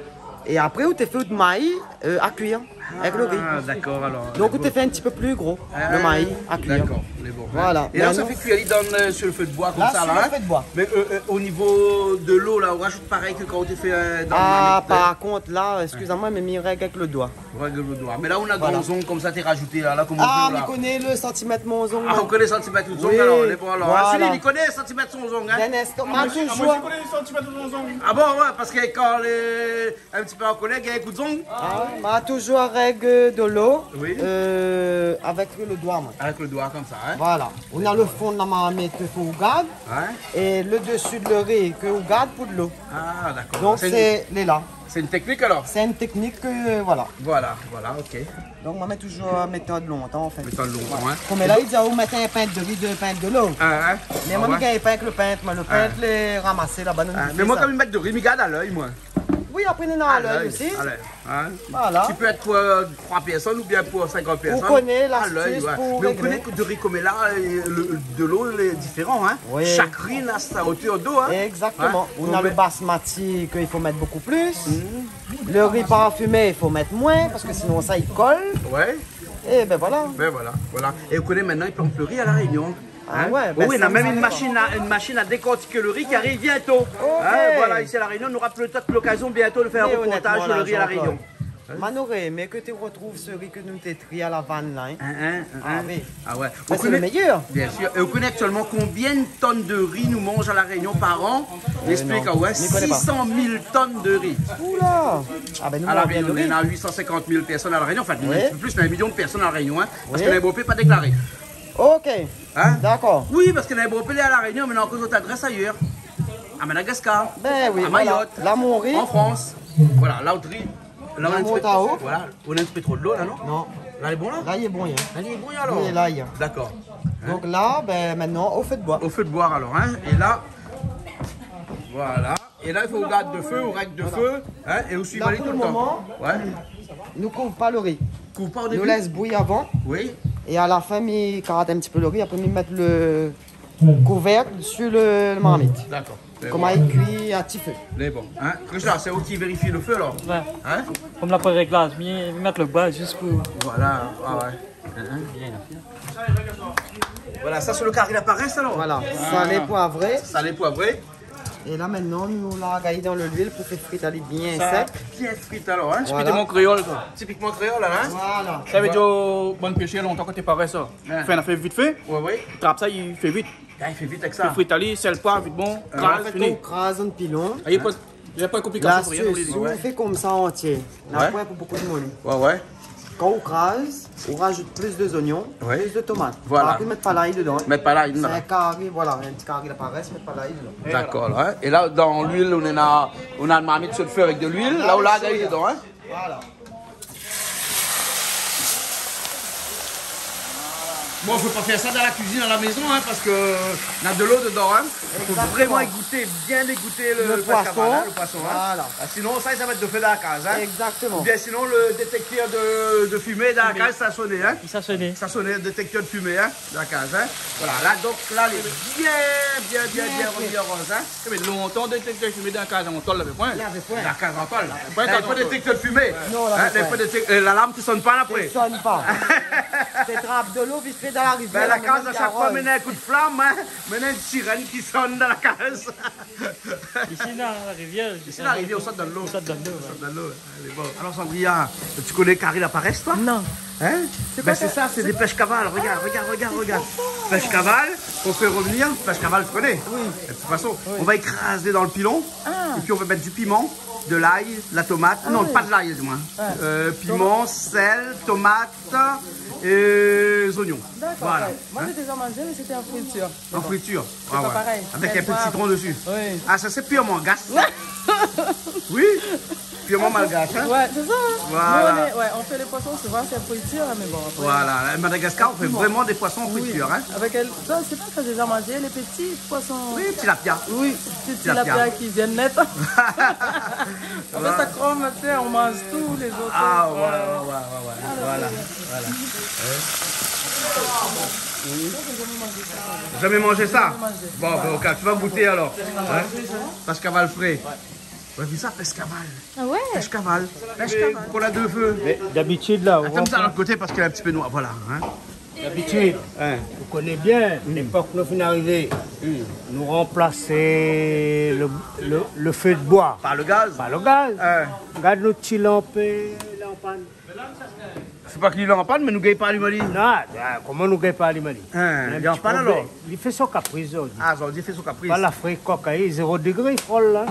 É apré, ou té fé out maï, euh, a kuir, avèk le ri. Ah, dakor, alor. Donk, ou té fé in ti pé pli gro, le maï a kuir. Ah, dakor, lé bon. Voilà. É la, sa fé kui ali dann, euh, sur le feu de bois, konmsa, la, hein ? Sur le feu de bois. Mé, euh, euh, o nivo de lo, la, ou rajout parèy ke kan ou té fé, euh, dann marmit, euh ? Ah, par kont, la, eskiz amoin, mé mi règ avèk le doi. Règ le doi. Mé la, ou na gran zong konmsa, té rajout la, la, koman ou fé, la ? Ah, mi koné le santimèt mon zong, moin. Ah, ou koné santimèt out zong, alor, lé bon, alor. Oui, voilà. Filipe, li koné santimèt son zong, hein ? Bin, èske... Ah, moin, moin toultan, moin, mi koné santimèt mon zong. Ah bon, ouais, parske kan lé in ti pé an kolèr, i gingn kout zong. Ah, moin toultan règ de lo, euh, avèk le doi, moin. Avèk le doi, konmsa, hein ? Voilà. Ou na le fon de la marmit ke fo ou gard. Ouais. É le desi de le ri ke ou gard pou de lo. Ah, dakor. Donk, sé, lé la. Sé in teknik, alor ? Sé in teknik, euh, voilà. Voilà, voilà, ok. Donk, moin, mi mèt toultan métod lontan, an fèt. Métod lontan, hein. Konm la, i di, ou mèt in pint de ri, dé pint de lo. Ah, hein. Mé moin, mi gingn pa avèk le pint, moin, le pint, lé ramasé laba, nou, ah, mé moin, kan mi mèt de ri, mi gard a lèy, moin. Oui, apré, nou na lèy osi. A lèy, hein. Voilà. Ki pé èt pou, euh, troi pèrsone oubien pou sinkant pèrsone. Ou koné lastis pou réglé. Mé ou koné ke de ri konm la, euh, le, de lo, lé diféran, hein. Oui. Shak ri na sa otèr de lo, hein. Exactement. Hein. Ou na le basmati ke i fo mèt bonpé plis. Le ri parfimé, i fo mèt moin, parske sinon sa i kol. Ouais. É bin voilà. Bin voilà, voilà. É ou koné, mintnan, i plant le ri a La Rényon. Ah ouais, bin oui, na mèm in mashine a, in mashine a dékortik le ri ki ariv bientô. Ok. Hein, voilà, isi a La Rényon, nou nora pétèt lokazion bientô de fé in reportaz sur le ri a La Rényon. Mé nou noré émé ke té retrouv se ri ke nou té trié a la vann la, hein. Hein, hein, hein. Ah oui. Ah ouais. Sa, sé le méyèr. Bien sûr. É ou koné aktièlman konbien de tonn de ri nou manz a La Rényon par an ? Euh, non. Explik, ah ouais, mi koné pa. Six cent mille tonnes de riz. Oula ! Ah bin, nou, a La Rényon, nou néna huit cent cinquante mille pèrsone a La Rényon. Anfin, nou néna plis, nou néna in milion de pèrsone a La Rényon, hein. Parske néna bonpé pa déklaré. Ok. Hein ? Dakor. Oui, parske néna bonpé lé a La Rényon, mé néna ankor dot adrès ayèr. A Madagascar, a Mayotte, La Mori, an Frans. Voilà, la ou tri. La, ou néna in ti pé, voilà, ou néna in ti pé tro de lo la, non ? Non. La lé bon la ? La lé bon, hein. La lé bon alor ? Oui, la lé bon. Dakor. Donk la, bin, mintnan, o fé de boi. O fé de boi alor, hein. É la, voilà. É la, i fo ou gard de fé, ou règ de fé, hein, é ou suiv ali toultan. Voilà. Donk, pou le moman, nou kouv pa le ri. Kouv pa o débi. Nou lès bouyi avan. Oui. É a la fin, mi karat in ti pé le ri, apré mi mèt le kouvèrk su le, le marmit. Dakor. Koman i kui a ti fé. Lé bon, hein. Krishna, sé ou ki vérifi le fé alor ? Ouais. Hein ? Konm la pou réglaz, mi, mi mèt le boi zis pou... Voilà, ah ouais. Hein, hein. Bien. Voilà, sa sé le kari laparès alor ? Voilà, salé poivré. Salé poivré. É la mintnan, nou la gard dan le luil pou fé frit ali bien sèk. Bien frit alor, hein ? Voilà. Tipikman kréol sa. Tipikman kréol la, hein ? Voilà. Sa i vé dir, bann péshièr lontan, kan té paré sa, fé in nafèr vit fé. Ouais, ouais. Trap sa, i fé vit. Ah, i fé vit avèk sa. Fé frit ali, sèl, poiv, vit bon, kraz, fini. An fèt, kan ou kraz in pilon, la, pa konplikasion, rien, ou fé konmsa antié. Na poin pou bonpé de moun. Ouais, ouais. Kan ou kraz, ou rajout plis de zonion, plis de tomat. Voilà. Apré, mèt pa lay dedan, hein. Mèt pa lay dedan. Sé in kari, voilà, in ti kari laparès, mèt pa lay dedan. Dakor, hein. É la, dan luil, ou néna, ou néna in marmit su le fé avèk de luil. La, ou la lay dedan, hein. Voilà. Bon, fo pa fé sa dan la kuizine a la mézon, in, parske na dolo dedan, in. Exactement. Fo vréman égouté, bien égouté le, le poisson. Lo poisson, in, le poisson, in. Voilà. Ah, sinon, sa, sa va èt do fé dan la kaz, in. Exactement. Oubien sinon, le détektèr de, de fimé dan la kaz, sa soné, in. Sa soné. Sa soné, détektèr de fimé, in, dan la kaz, in. Voilà, la, donk, la, lé bien, bien, bien, bien, bien roz, in. Mé lontan, détektèr de fimé dan la kaz an tol, lavé poin. Lavé poin. La kaz an tol. Lavé poin, lavé poin détektèr de fimé. Non, lavé poin. Lavé poin détek-, euh, lalarm i sone pa apré. I sone pa. Té trap dolo vit fé dan la rivièr, bin, la kaz, a shak foi, mèm i mèt in kou d'flam, in, mèm in sirèn i sone dan la kaz. Isi, la rivièr, isi, la rivièr, ou sort dan lo. Ou sort dan lo, ouais. Ou sort dan lo, in, lé bon. Alor, Sandria, ou koné kari la parès, toi ? Non. In ? Bin, sé sa, sé dé pèsh kaval. Regard, regard, regard, regard. Pèsh kaval, ou fé revenir, pèsh kaval, ou koné ? Oui. De tout fason, oui, ou va ékrazé dan le pilon, ah, épi ou va mèt du piman, de l'ail, la tomat. Ah non, oui. Pa de l'ail, du moin. Ouais. Euh, piman, sèl, tomat, é zoignon. D'accord, ouais. Voilà. Moin, in ? Moin, j'ai déjà mangé, mais c'était en friture. En friture. Ah ouais. C'est pas pareil. Avec un peu de citron dessus. Oui. Ah, sa sé purman malgash. Oui. Purman malgash, in ? Ouais, c'est ça, hein. Voilà. Nous, on est, ouais, on fait les poissons souvent, c'est en friture, hein, mais bon, après. Voilà, à Madagascar, on fait vraiment des poissons en friture, hein. Oui. Avec elle, toi, je sais pas si t'as déjà mangé les petits poissons. Oui, tilapia. Oui, c'est tilapia qui viennent net. Après, ça crame, tu sais, on mange tous les autres. Ah, ouais, ouais, ouais, ouais, ouais. Voilà, voilà. Jamais mangé ça ? Jamais mangé. Bon, ben, ok, tu vas goûter alors. Hein ? Pèsh kaval fré. Ouais, vi sa, pèsh kaval. Ah ouais ? Pèsh kaval. Pèsh kaval. Pou la dé fé. Mais d'habitude, là, on... Attends, ça, de l'autre côté, parce qu'il est un petit peu noir. Voilà, hein. D'habitude, hein, vous connaissez bien, l'époque où nous venons arriver, nous remplaçait le, le, le feu de bois. Par le gaz ? Par le gaz. Hein. Gard nout ti lanp, lanp an pann. Sé pa ki lanp an pann, mé nou gingn pa alim ali. Non, ah, koman nou gingn pa alim ali ? Hein, li lé an pann alor ? Li fé son kapris, zordi. Ah, zordi li fé son kapris. Par la fré kok, hein, zéro degré, fol, la.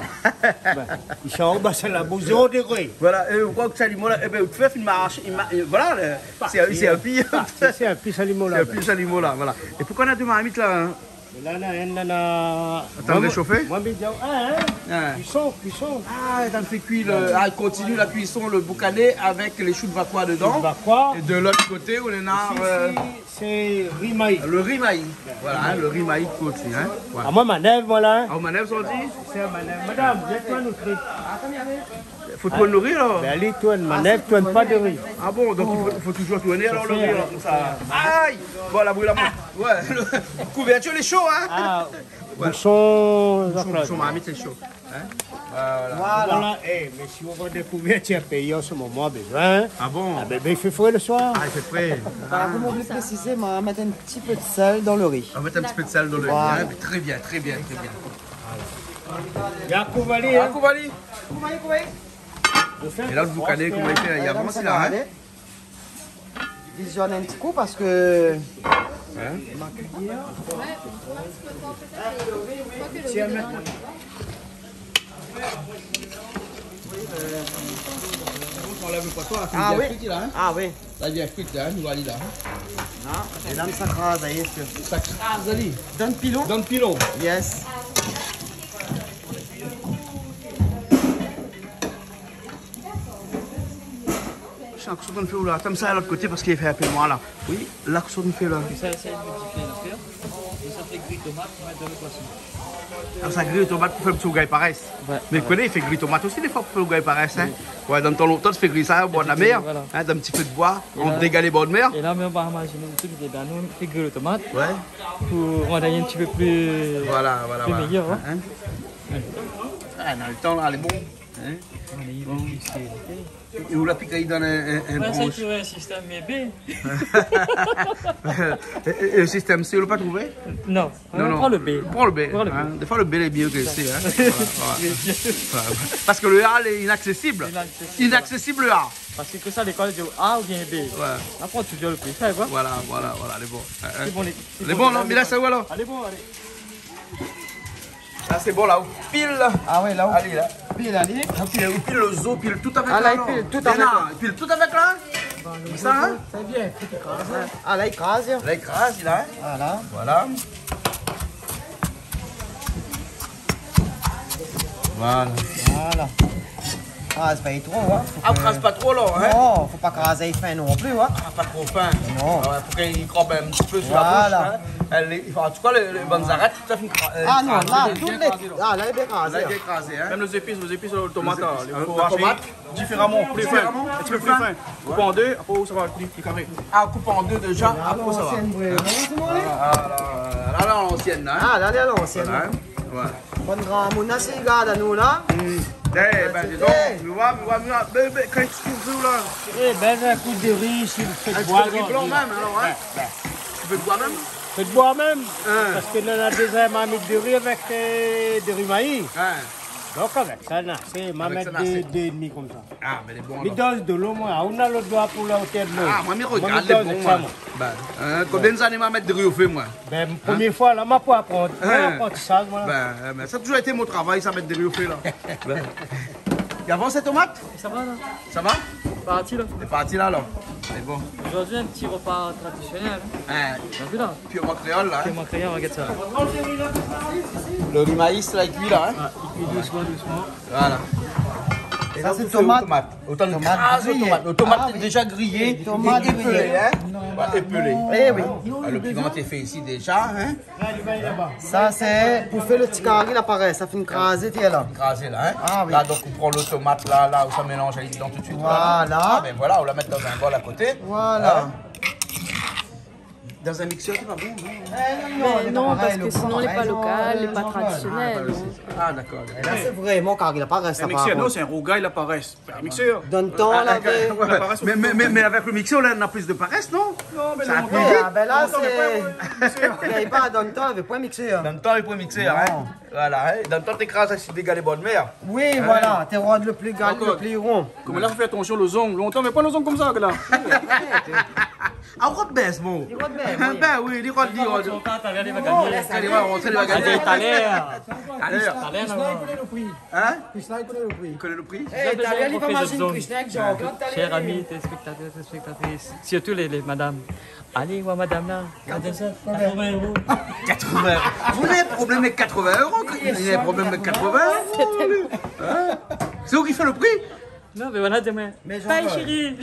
Ben, li sort, ben, sé la bou, zéro degré. Voilà, é ou kroi ke sa, li mola, ében, ou fé fine marsh, li ma-, é voilà, le, sé, sé in pi. Parti, sé in pi, sa, li mola. Sé in pi, sa, li mola, voilà. É poukosa na dé marmit la, hein ? Mé la, na inn, na, na... Atann, moin, réshofé ? Moin, mi di, ah, hein, cuisson, cuisson. Ah, atann, fé kui le, ah, continue la cuisson, le boucané avec les choux de vacoa dedans. Choux de vacoa. Et de l'autre côté, on a, euh, ici, c'est riz maï. Le riz maï. Voilà, hein, le riz maï côté, hein. Voilà. Ah, moin, manèv, voilà, hein. Ah, ou manèv, sa ou di ? Sé manèv. Madame, viens toi nous cuire. Fo tourn lo ri, alor ? Ben, li tourn, manèv, tourn pa de ri. Ah bon, donk i fo, i fo toujour tourné, alor, lo ri, alor, konmsa. Ay ! Bon, la bril amoin. Ouais, le, le kouvertir lé sho, hein ? Ah, boushon, boushon marmit lé sho. Hein ? Voilà. Voilà. Eh, mé si ou vant dé kouvertir péi an se moman, bézoin, hein ? Ah bon ? Ah, ben, ben, i fé fré le soir. Ah, i fé fré. Par kont, mi oubli présiz, ma mèt in ti pé de sèl dan lo ri. On va mettre un petit peu de sel dans le riz, hein. Voilà. Très bien, très bien, très bien. Voilà. Yakouvali, hein. Yakouvali. É la, lo boukané, koman i fé ? I avans la, hein ? Vizionn in ti kou parske... Hein ? Ah oui. Ah oui. La, li lé frit, la, nou va alé la. Ah, é la, sa kraz, sa i lé. Sa kraz, alé. Dan pilon. Dan pilon. Yes. Sa, kosa ou fé la ? Atann, sa, lot koté, parske i fé in pé noir, la. Oui, la, kosa ou fé la ? Sa, sa, i modifi la fé. É sa fé gri tomat, mèt dan lo poisson. Ah, sa gri tomat pou fé in ti rougay parès. Ouais, ouais. Mé ou koné, i fé gri tomat osi, défoi, pou fé rougay parès, hein. Oui. Ouais, dan tan lontan, té fé gri sa, o bor de la mèr, voilà, hein, dan in ti fé d'boi, é la, dégalé bor de mèr. É la, mé ou va imazine in ti pé, ben, nou fé gri lo tomat. Ouais. Pou rann in ti pé pli, voilà, voilà, pli méyèr, hein. Hein. Ah, dan lo tan, la, lé bon. Hein ? Bon. É, é ou la pik ali dan in, in, in bransh. Ouais, sa, sé in sistèm B. É, é, é lo sistèm C, ou la pa trouvé ? Non. Non, non. Pran lo B. Pran lo B, hein. Défoi lo B lé myé ke lo C, hein. Voilà, voilà. Parske lo A lé inaksésib. Inaksésib, voilà. Inaksésib, lo A. Parske ke sa lékol i di A oubien B. Ouais. Aprann toujour lo pli fèb, hein. Voilà, voilà, voilà, lé bon. Hein, hein. Lé bon, lé bon, non, mé la, sa ou alor ? Alé, bon, alé. La, sé bon, la, ou pil. Ah ouais, la, ou pil, alé. Ou pil, ou pil lo zo, ou pil tout avèk la, non ? Ah, la, i pil tout avèk la. Pil tout avèk la. Sa, hein ? Sé bien, tout i kraz, hein. Ah, la, i kraz, hein. La, i kraz, la, hein. Voilà. Voilà. Voilà. Voilà. Kraz pa tro, in. Fo... Ah, ou kraz pa tro, la, in ? Non, fo pa krazé fin non pli, in. Ah, pa tro fin. Non. Ah ouais, fo k'i kranp in ti pé su la boush, in. Voilà. Èl lé, anfin, an tou ka, lé, lé bann zarèt, sa fine kra-, euh, krazé. Ah non, la, tout lé, la, lé bien krazé, in. La, lé bien krazé, in. Mèm lé zépis, lé zépis, la, lo tomat, la, lé zépis, fo ashé diféraman, pli fin. Diféraman, pli fin. In ti pé pli fin. Koup an dé, apré, sa va pli, pli karé. Ah, koup an dé déza, apré sa va. A l'ansièn, vréman, sé bon, in ? Ah, la, la, la, a l'ansièn, la, in. Ah, la, la, a l'ansièn. Voilà, in. Voilà. Bann gramoun la, sé i gard anou la. Mm. Eh ben, dis donc, mi voi, mi voi, mi voi. Mé, mé, kan èske ou fé la ? Eh ben, in kou d'ri, si ou fé... Ah, ou fé d'ri blan mèm, alor, in ? Ouais, ouais. Ou fé d'boi mèm ? Fé d'boi mèm. In. Parske nou néna déza in marmit d'ri avèk, euh, d'ri mayi. In. Donk, avèk sa, na, sé, ma mèt dé, dé é dmi konmsa. Ah, mé lé bon, alor. Mi doz dolo, moin. Ah, ou na lo doi pou la otèr dolo. Ah, moin, mi rogard, lé bon, moin. Ben, euh, konbien zané ma mèt d'ri o fé, moin ? Ben, promié foi, la, ma pou aprann. In. Moin, aprantisaz, moin, la. Ben, euh, mé sa la touzour été mon travay, sa, mèt d'ri o fé, la. Ben. I avans, sé tomat ? Sa va, la. Sa va ? Parti, la. Sé parti, la, alor. Sé bon. Zordi, in ti repa tradisionèl, in. In. Ou la vi, la ? Pirman kréol, la, in. Pirman kréol, rogard sa. Lo ri mayi, la, i kui, la, in. Ah, i kui dousman, dousman. Voilà. É sa, sé tomat. Tomat. Tomat griyé. Lo tomat lé déza griyé é épélé, in. Ah oui. Voilà, épélé. Eh oui. Ah, lo piman lé fé isi déza, in. Sa, sé pou fé lo ti kari la parès. Sa fine krazé, tiens, la. Krazé, la, in. Ah oui. La, donk, ou pran lo tomat, la, la, ou sa mélanz ali dedan tout suit, la. Voilà. Ah, ben voilà, ou la mèt dan in bol a koté. Voilà. In ? Dan in miksèr, sé pa bon, non ? Eh, non, non, non, parske sinon, lé pa lokal, lé pa tradisionèl, donk. Ah, dakor. É la, sé vréman kari la parès, sa, par kont. In miksèr, non, sé in rougay la parès. Pa in miksèr. Dan tan, lavé... Ah, ouais. Mé, mé, mé, mé avèk lo miksèr, la, néna plis de parès, non ? Non, mé... Sa i kui vit. Ah, ben la, sé... Lontan, mé pa, ouais, miksèr. Mé pa, dan tan, lavé poin miksèr. Dan tan, lavé poin miksèr, in. Non. Voilà, in. Dan tan, té kraz asi dé galé bord de mèr. Oui, voilà, té rod lo pli gal, lo pli ron. Koman la, fé atansion lo zong. Lontan, mé pa lo zong konmsa, la. Ah, ou rod bès, bon. Li rod bès, oui. Ben oui, li rod, li rod. Lontan, ta gard, li va gingné. Alé, va rantré, li va gingné. Alé, talèr. Talèr. Talèr, non. Krishna, li koné lo pri. In ? Krishna, li koné lo pri. Li koné lo pri. Eh, talèr, li va manzé in Krishna avèk Jean-Claude, talèr. Chers amis téléspectateurs, téléspectatrices, surtout les, les madames. Alé, voir madam la. Gard sa, quatre-vingts euros. Quatre-vingts euros. Ou néna in problèm avèk quatre-vingts euros, ou néna in problèm avèk quatre-vingts euros. In ? Sé ou ki fé lo pri ? Non, mé voilà, dé moin. Mé Jean-Claude. Pèy, chéri.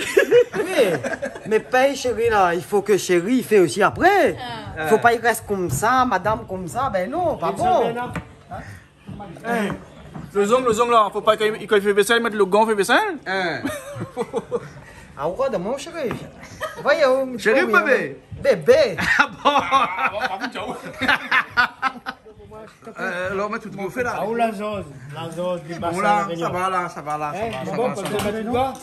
Oui, mé pèy, chéri, la, i fo ke chéri i fé osi apré. Ah. I fo pa i rès konmsa, madam konmsa, ben non, pa bon. Hein ? Lo zong, lo zong la, fo pa ke, kan i fé vésèl, i mèt lo gan fé vésèl. Hein. Ah, ou rogard mon chéri. Voyons, chéri ou bébé ? Bébé. Ah bon ? Euh, alor, mèt tout lo fé la. Ah, ou la zoz, la zoz di basin la, Réunion. Sa va la, sa va la, sa va, sa va.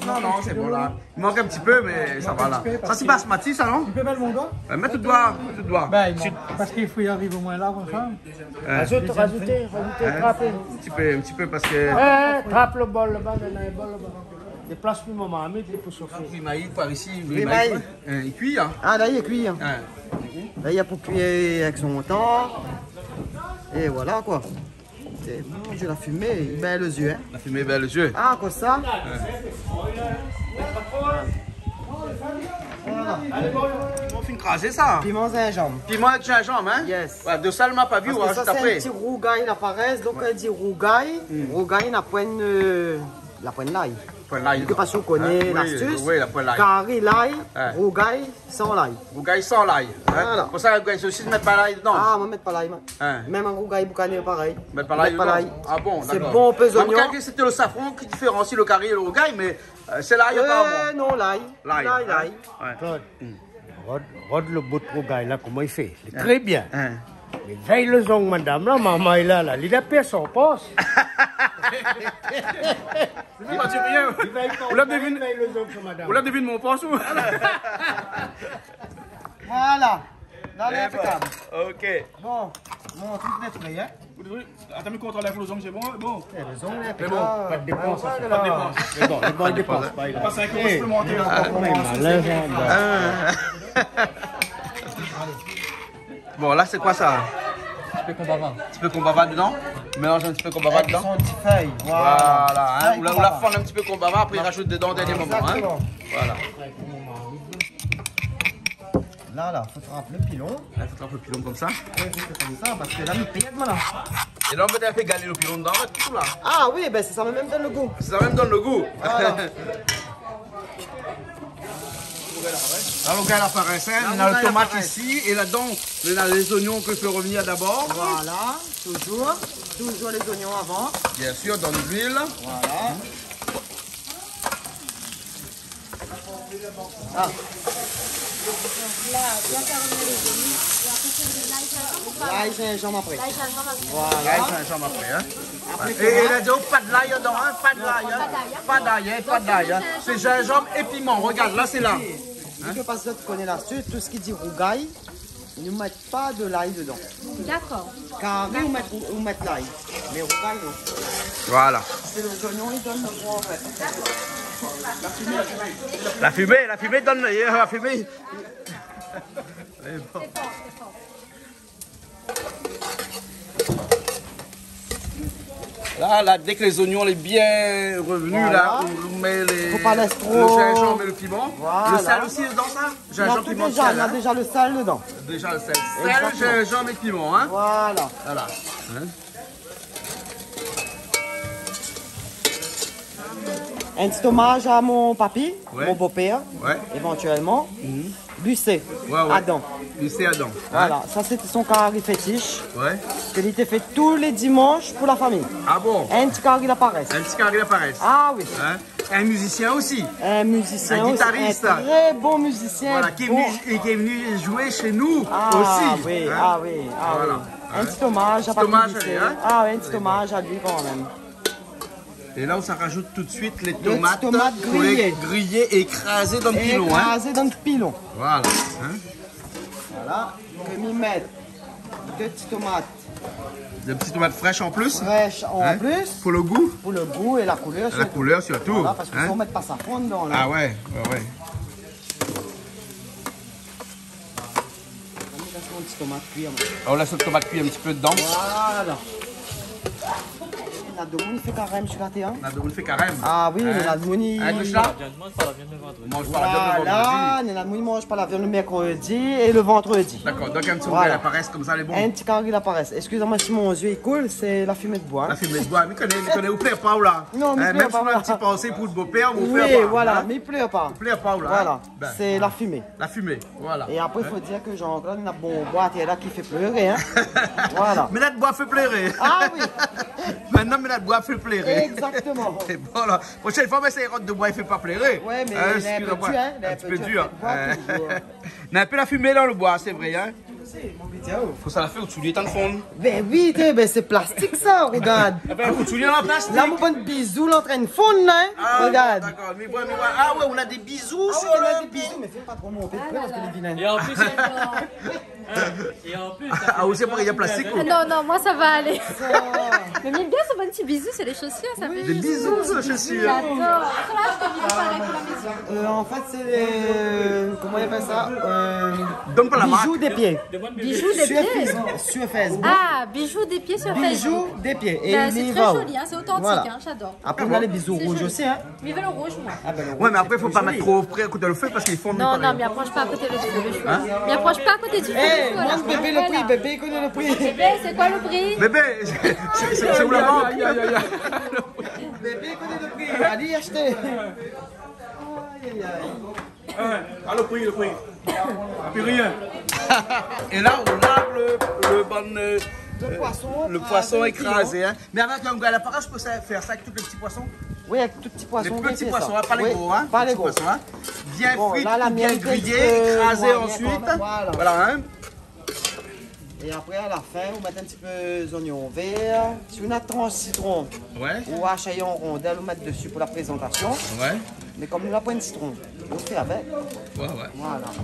Non, non, sé bon la. I mank in ti pé, mé sa va la. Sa sé basmati sa, non ? I pé mèt mon doi ? Euh, mèt out doi, mèt out doi. Ben, parske i fo i ariv omoin la, konmsa. Razout, razout, razout, trap. In ti pé, in ti pé parske... Eh, trap lo bol laba, néna in bol laba. Déplas mon marmit, li pou sofé. Ri mayi par isi, ri mayi. Hein, i kui, hein ? Ah, la li lé kui, hein. Hein. La li la pou kui avèk son tan. É voilà koi. Sé, mon Dieu, la fimé i bèy lo zié, hein. La fimé i bèy lo zié. Ah, konmsa ? Hein. Voilà. Piman, fine krazé sa. Piman zinzanm. Piman avèk zinzanm, hein ? Yes. Ouais, de sèl ma pa vi, ou razout apré. Parske sa sé in ti rougay la parès, donk kan i di rougay, rougay na poin, euh, la poin lay. Poin lay, non. Mi koné pa si ou koné lastis. Oui, oui, la poin lay. Kari lay, rougay san lay. Rougay san lay, hein. Voilà. Pou sa, rougay sosis, mèt pa lay dedan. Ah, moin mèt pa lay, moin. Hein. Mèm in rougay boukané, parèy. Mèt pa lay dedan. Ah bon, dakor. Sé bon, pé zoignon. Moin mi kroi ke sété lo safran ki diféransi lo kari é lo rougay, mé, euh, sé lay, aparaman. Euh, non, lay. Lay, hein. Lay, lay. Ouais. Claude, rod, rod lo bout rougay la, koman i fé ? Lé trè bien. Hein. Mé vèy lo zong madam la, marmay la, la, li la pèrd son pos. Li pa di rien. Ou la devine, vèy lo zong son madam. Ou la devine mon pos ou ? Voilà. Non, lé inpékab. OK. Bon, mon truk lé pré, hein. Atann, mi kontrol in pé lo zong, sé bon, bon. Eh, lo zong lé inpékab. Mé bon, pa de dépans, sa, pa de dépans. Mé bon, lé bon, dépans pa, li la. Pas in kou siplémantèr ankor. Ah, mé malin, hein, bon. Bon, la, sé koi sa ? Ti pé konbava. Ti pé konbava dedan. Mélanz in ti pé konbava dedan. Avèk son ti fèy, voilà. Voilà, hein. Fèy konbava. Ou la, ou la fann in ti pé konbava, apré i razout dedan o dèrnié moman, hein. Exactement. Voilà. La, la, fo trap lo pilon. La, fo trap lo pilon konmsa. Ouais, fo fé konmsa, parske la, mi pèrd, moin, la. É la, ou mèt in pé galé lo pilon dedan, mèt tout la. Ah oui, bin, sé sa mèm i donn lo gou. Sé sa mèm i donn lo gou. Voilà. La, lo rougay la parès, in. La, lo rougay la parès. Néna lo tomat isi, é ladan, néna lé zoignon ke fé revnir dabor. Voilà, toujour. Toujour lé zoignon avan. Bien sir, dann luil. Voilà. Ah. Lay, zinzanm apré. Voilà. Lay, zinzanm apré, in. Apré, é, é la, di, pa d'lay dedan, in, pa d'lay, in. Pa d'lay, in. Pa d'lay, in, pa d'lay, in. Sé zinzanm é piman, rogard, la, sé la. Sé ke pa zot i koné lastis, tout sak i di rougay, i mèt pa de lay dedan. Dakor. Kari, i mèt, i mèt lay. Mé rougay, non. Voilà. Sé lé zoignon i donn lo gou, an fèt. La fimé, la fimé. La fimé, la fimé i donn, la fimé. Lé bon. La, la, dèk lé zoignon lé bien revni, la, voilà, ou, ou mèt lé, fo pa lès tro, lo zinzanm é lo piman. Voilà. Lo sèl osi dedan, sa ? Zinzanm, piman, sèl, in ? Néna déza, néna déza lo sèl dedan. Déza lo sèl. Sèl, zinzanm é piman, in ? Exactement. Voilà. Voilà. In ? In ti omaz a mon papi, ouais, mon bopèr, ouais, évantuèlman. Mhm. Lucé, ouais, ouais, Adam. Lucé Adam, in ? Voilà, sa sété son kari fétish. Ouais. Ke li té fé tou lé dimansh pou la fami. Ah bon ? In ti kari la parès. In ti kari la parès. Ah oui. In ? In mizisien osi. In mizisien osi. In gitaris. In trè bon mizisien. Voilà, ki lé vni, ki lé vni zoué shé nou osi, in ? Ah oui, ah oui, ah oui. Voilà. In ti omaz a Patrick Lucé. In ? Ah oui, in ti omaz a li kanmèm. É la, ou sa rajout tout de suit lé tomat, tomat griyé, griyé é krazé dann pilon, in ? Krazé dann pilon. Voilà, in ? Voilà. Ke mi mèt dé ti tomat. Dé ti tomat frèsh an plis. Frèsh an plis. In ? Pou lo gou. Pou lo gou é la koulèr sirtou. La koulèr sirtou. Voilà, parske sinon, ou mèt pa safran dedan, la. Ah ouais, ouais, ouais. Ou lès in ti tomat kui, in. Ah, ou lès lo tomat kui in ti pé dedan. Voilà. Néna domoun i fé karèm si la tèr, in. Néna domoun i fé karèm. Ah oui, in ? Néna domoun i... In, Krishna ? Manz pa la viann lo vandredi. Voilà, néna domoun i manz pa la viann lo mèrkredi é lo vandredi. Dakor, donk in ti rougay la parès konmsa, lé bon. In ti kari la parès. Eskiz amoin si mon zié i koul, sé la fimé d'boi, in. La fimé d'boi, mi koné, mi koné, ou plèr pa, ou la. Non, mi plèr pa, voilà. In, mèm si ou na in ti pansé pou out bopèr, ou plèr pa, in. Oui, voilà, mi plèr pa. Ou plèr pa, ou la, in. Voilà. Bin, sé la fimé. La fimé, voilà. É apré, fo dir ke Jean-Claude, néna bonboi atèr la ki fé pléré, in. Voilà. Mé la d'boi fé pléré. Ah oui. Mintnan, mé la d'boi fé pléré. Exactement. Sé bon, la. Proshèn foi, mi éséy rod d'boi i fé pa pléré. Ouais, mé in, lé in pé dir, in, in ti pé dir. Lé in pé dir, in. Mé in pé la fimé dann lo boi, sé vré, in. Sé mon bidé, oh. Fo sa la fé, out soulié tann fonn. Bin oui, té, bin sé plastik sa, rogard. Ah bin, out soulié an plastik. La, mon bann bizou lé antrinn fonn, la, in. Ah, rogard. Dakor, mi voi, mi voi. Ah ouais, ou na dé bizou si lo pi. Ah ouais, ou na dé bizou, mé fé pa tro monté, parske lé vilin. É an plis, é an plis, ah, ou sé pa, néna plastik, ou ? Ah non, non, moin sa va alé. Mé mi èm bien son bann ti bizou, sé lé shosir, sa fé shosir. Oui. Dé bizou, sa, shosir. J'adore. Koman ou apèl sa ? Euh, an fèt, sé, euh, koman i apèl sa ? Euh, donn pa la mark. Bijoux des pieds. Bijoux des pieds. Sur Facebook, sur Facebook. Ah, bijoux des pieds sur Facebook. Bijoux des pieds. É... Bin, sé trè zoli, in, sé otantik, in, j'adore. Voilà. Apré, ou na lé bizou rouz osi, in. Sé zoli. Mi vé lo rouz, moin. Ah bin, lo rouz, sé pli zoli. Ouais, mé apré, fo pa mèt tro pré a koté lo fé parske i fonn pa. Non, non, mé approche pas à côté le, le feu. In ? Mé approche pas à côté du feu, voilà. Eh, moin, bébé, lo pri, bébé i koné lo pri. Bébé, sé koi lo pri ? Bébé, sé, sé, sé ou la bank ? Aïe, aïe, aïe, aïe. Bébé i koné lo pri. Alé ashté. Aïe, aïe, aïe. In, a lo pri, lo pri. Pi rien. É la, ou lav lo, lo bann, euh, lo poison, lo poison ékrazé, in. Mé avèk in rougay la parès, ou pé sa, fé sa avèk tout lé ti poison ? Oui, avèk tout ti poison, bien sir. Lé pti poison, in, pa lé gro, in. Oui, pa lé gro. Lé pti poison, in. Bien fri, bien griyé, ékrazé ansuit. Bon, la, la mièl, euh, moiyin kanmèm, voilà. Voilà, in. É apré, a la fin, ou mèt in ti pé zoignon vèr. Si ou na transh sitron, ouais, ou ashé an rondèl, ou mèt dési pou la prézantasion. Ouais. Mé kom nou la poin sitron, ou fé avèk. Ouais, ouais. Voilà.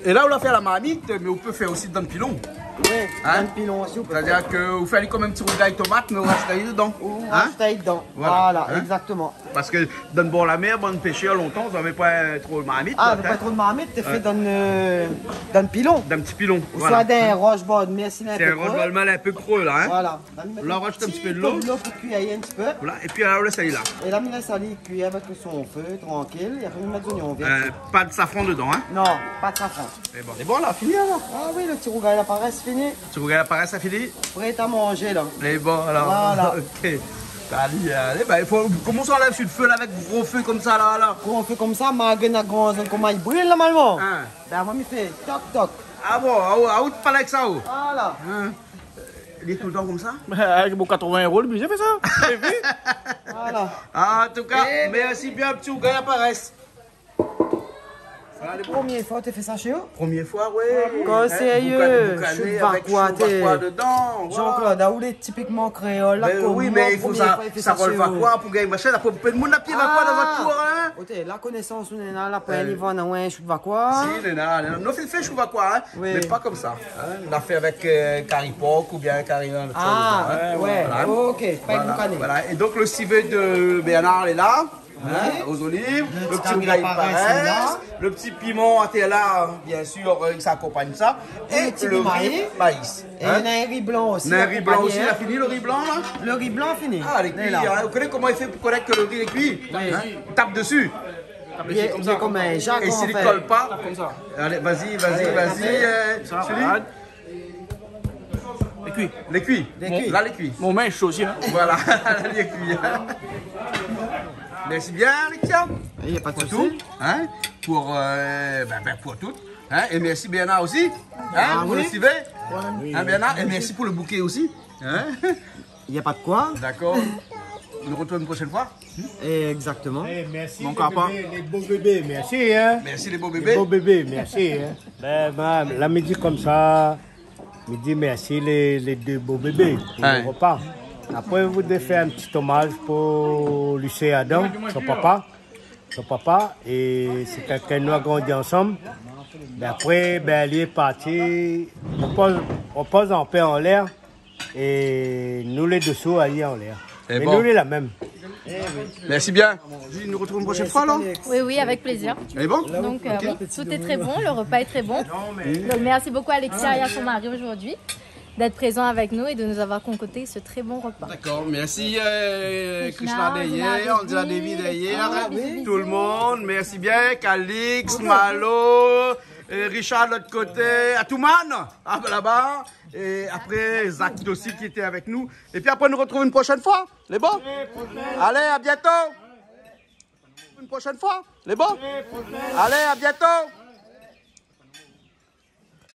É la, ou la fé a la marmit, mé ou pé fé osi dann pilon. Oui, in ? Dann pilon osi, ou pé fé. Sétadir ke ou fé ali kom in ti rougay tomat, mé ou rajout ali dedan. Ou rajout ali dedan. In ? Voilà, in ? Voilà, exactement. Parske dann bor la mèr, bann péshèr lontan, zot navé pa tro marmit, in. Ah, navé pa tro marmit, té fé dann, euh, dann pilon. Dann ti pilon, voilà. Ouswa dann rosh bor d'mèr, si lé in pé kré. Sé in rosh bor d'mèr, lé in pé kré, la, in. Voilà. La, ou rajout in ti pé dolo. In ti pé dolo pou kui in ti pé. Voilà, épi la, ou lès ali la. É la, mi lès ali kui avèk son fé, trankil, é apré, mi mèt zoignon vèr. Euh, pa d'safran dedan, in ? Non, pa d'safran. Sé bon. Sé bon, la, fini, alor ? Ah oui, lo ti rougay la parès. Fini. Ti rougay la parès, la fini ? Pré a manzé la. Lé bon alor. Voilà. OK. Alé, alé, bin, i fo, koman sa i anlèv su lo fé la, avèk gro fé konmsa la, la ? Gro fé konmsa, malgré na gran zone koman i bril normalman. Hein. Bin, moin, mi fé tok, tok. Ah bon, ah ou, ah ou té pa lé èk sa ou ? Voilà. Hein ? Li lé toultan konmsa ? Bin, avèk mon quatre-vingts euros, lé oblizé fé sa. Sé vit. Voilà. An tou ka, é mèrsi bien, ti rougay la parès. Voilà, lé bon. Promié foi ou té fé sa shé ou ? Promié foi, oui. Kan sérié, boukané, boukané avèk shou vakwa, shou vakwa dedan, voilà. Jean-Claude, ah, ou lé tipikman kréol la, bin oui, mé i fo sa, promié foi i fé sa shé ou ? Sa rol vakwa pou gingn mashin, la pou pèn moun la pié vakwa dan zot kour, hein. Oté, la konésans ou néna la, pwin, li vann in shou vakwa. Si, néna, néna. Nou fé, fé shou vakwa, hein. Oui. Mé pa konmsa, hein. Nou la fé avèk, euh, kari pork oubien kari, euh, autre chose, hein. Ah ouais, voilà. OK, pa boukané. Voilà, voilà. É donk, lo sivé de Bernard lé la. Hein, oui. Aux olives, lo ti rougay la parès, lo ti piman atèr la, bien sûr, euh, sa i akonpagn sa. É lo ti maï. Maï. É néna in ri blan osi, la fini lo ri blan la ? Lo ri blan fini. Ah, lé kui, hein. Ou koné koman i fé pou konèt ke lo ri lé kui ? Oui. Hein ? Tap dési. Tap dési konmsa. Lé konm in jak, an fèt. É si li kol pa ? Tap konmsa. Alé, vas-y, vas-y, euh, Sully. Lé kui. Lé kui. Lé kui. La, lé kui. Mon min lé sho osi, hein. Voilà, lé kui. Mèrsi bien, Alexia. Na pa de sousi. Pou tout, hein, pou, euh, bin, bin, pou tout, hein, é mèrsi Bernard osi, hein, pou lo sivé. Ah oui. Hein, Bernard, é mèrsi pou lo bouké osi, hein. Na pa de koi. Dakor. Nou artrouv in proshèn foi. Exactement. Eh, mèrsi, mon papa. Lé bo bébé, lé bo bébé, mèrsi, hein. Mèrsi lé bo bébé. Lé bo bébé, mèrsi, hein. Bin, bin, la, mi di konmsa, mi di mèrsi lé, lé dé bo bébé pou lo repa. Apré, mi voudré fé in ti omaz pou Lucien Adam, son papa. Son papa, é sé kèlkin nou la grandi ansanm. Mé apré, bin, li lé parti, repoz, repoz an pé anlèr. É nou lé dé sou, ali anlèr. Mé nou lé la mèm. Mèrsi bien. Nou artrouv in proshèn foi, alor ? Oui, oui, avec plaisir. Lé bon ? Donc, euh, oui, tout est très bon, le repas est très bon. Donc, merci beaucoup à Alexia et à son mari aujourd'hui d'être présents avec nous et de nous avoir concocté ce très bon repas. Dakor, mèrsi, euh, Krishna dèryèr, Angela Devi dèryèr, tout lo moun, mèrsi bien, Calix, Malo, euh, Richard de lot koté, Atouman, ah, laba. É apré, Zach osi ki lété avèk nou. Épi apré, nou artrouv in proshèn foi. Lé bon ? Alé, à bientôt. In proshèn foi. Lé bon ? Alé, à bientôt.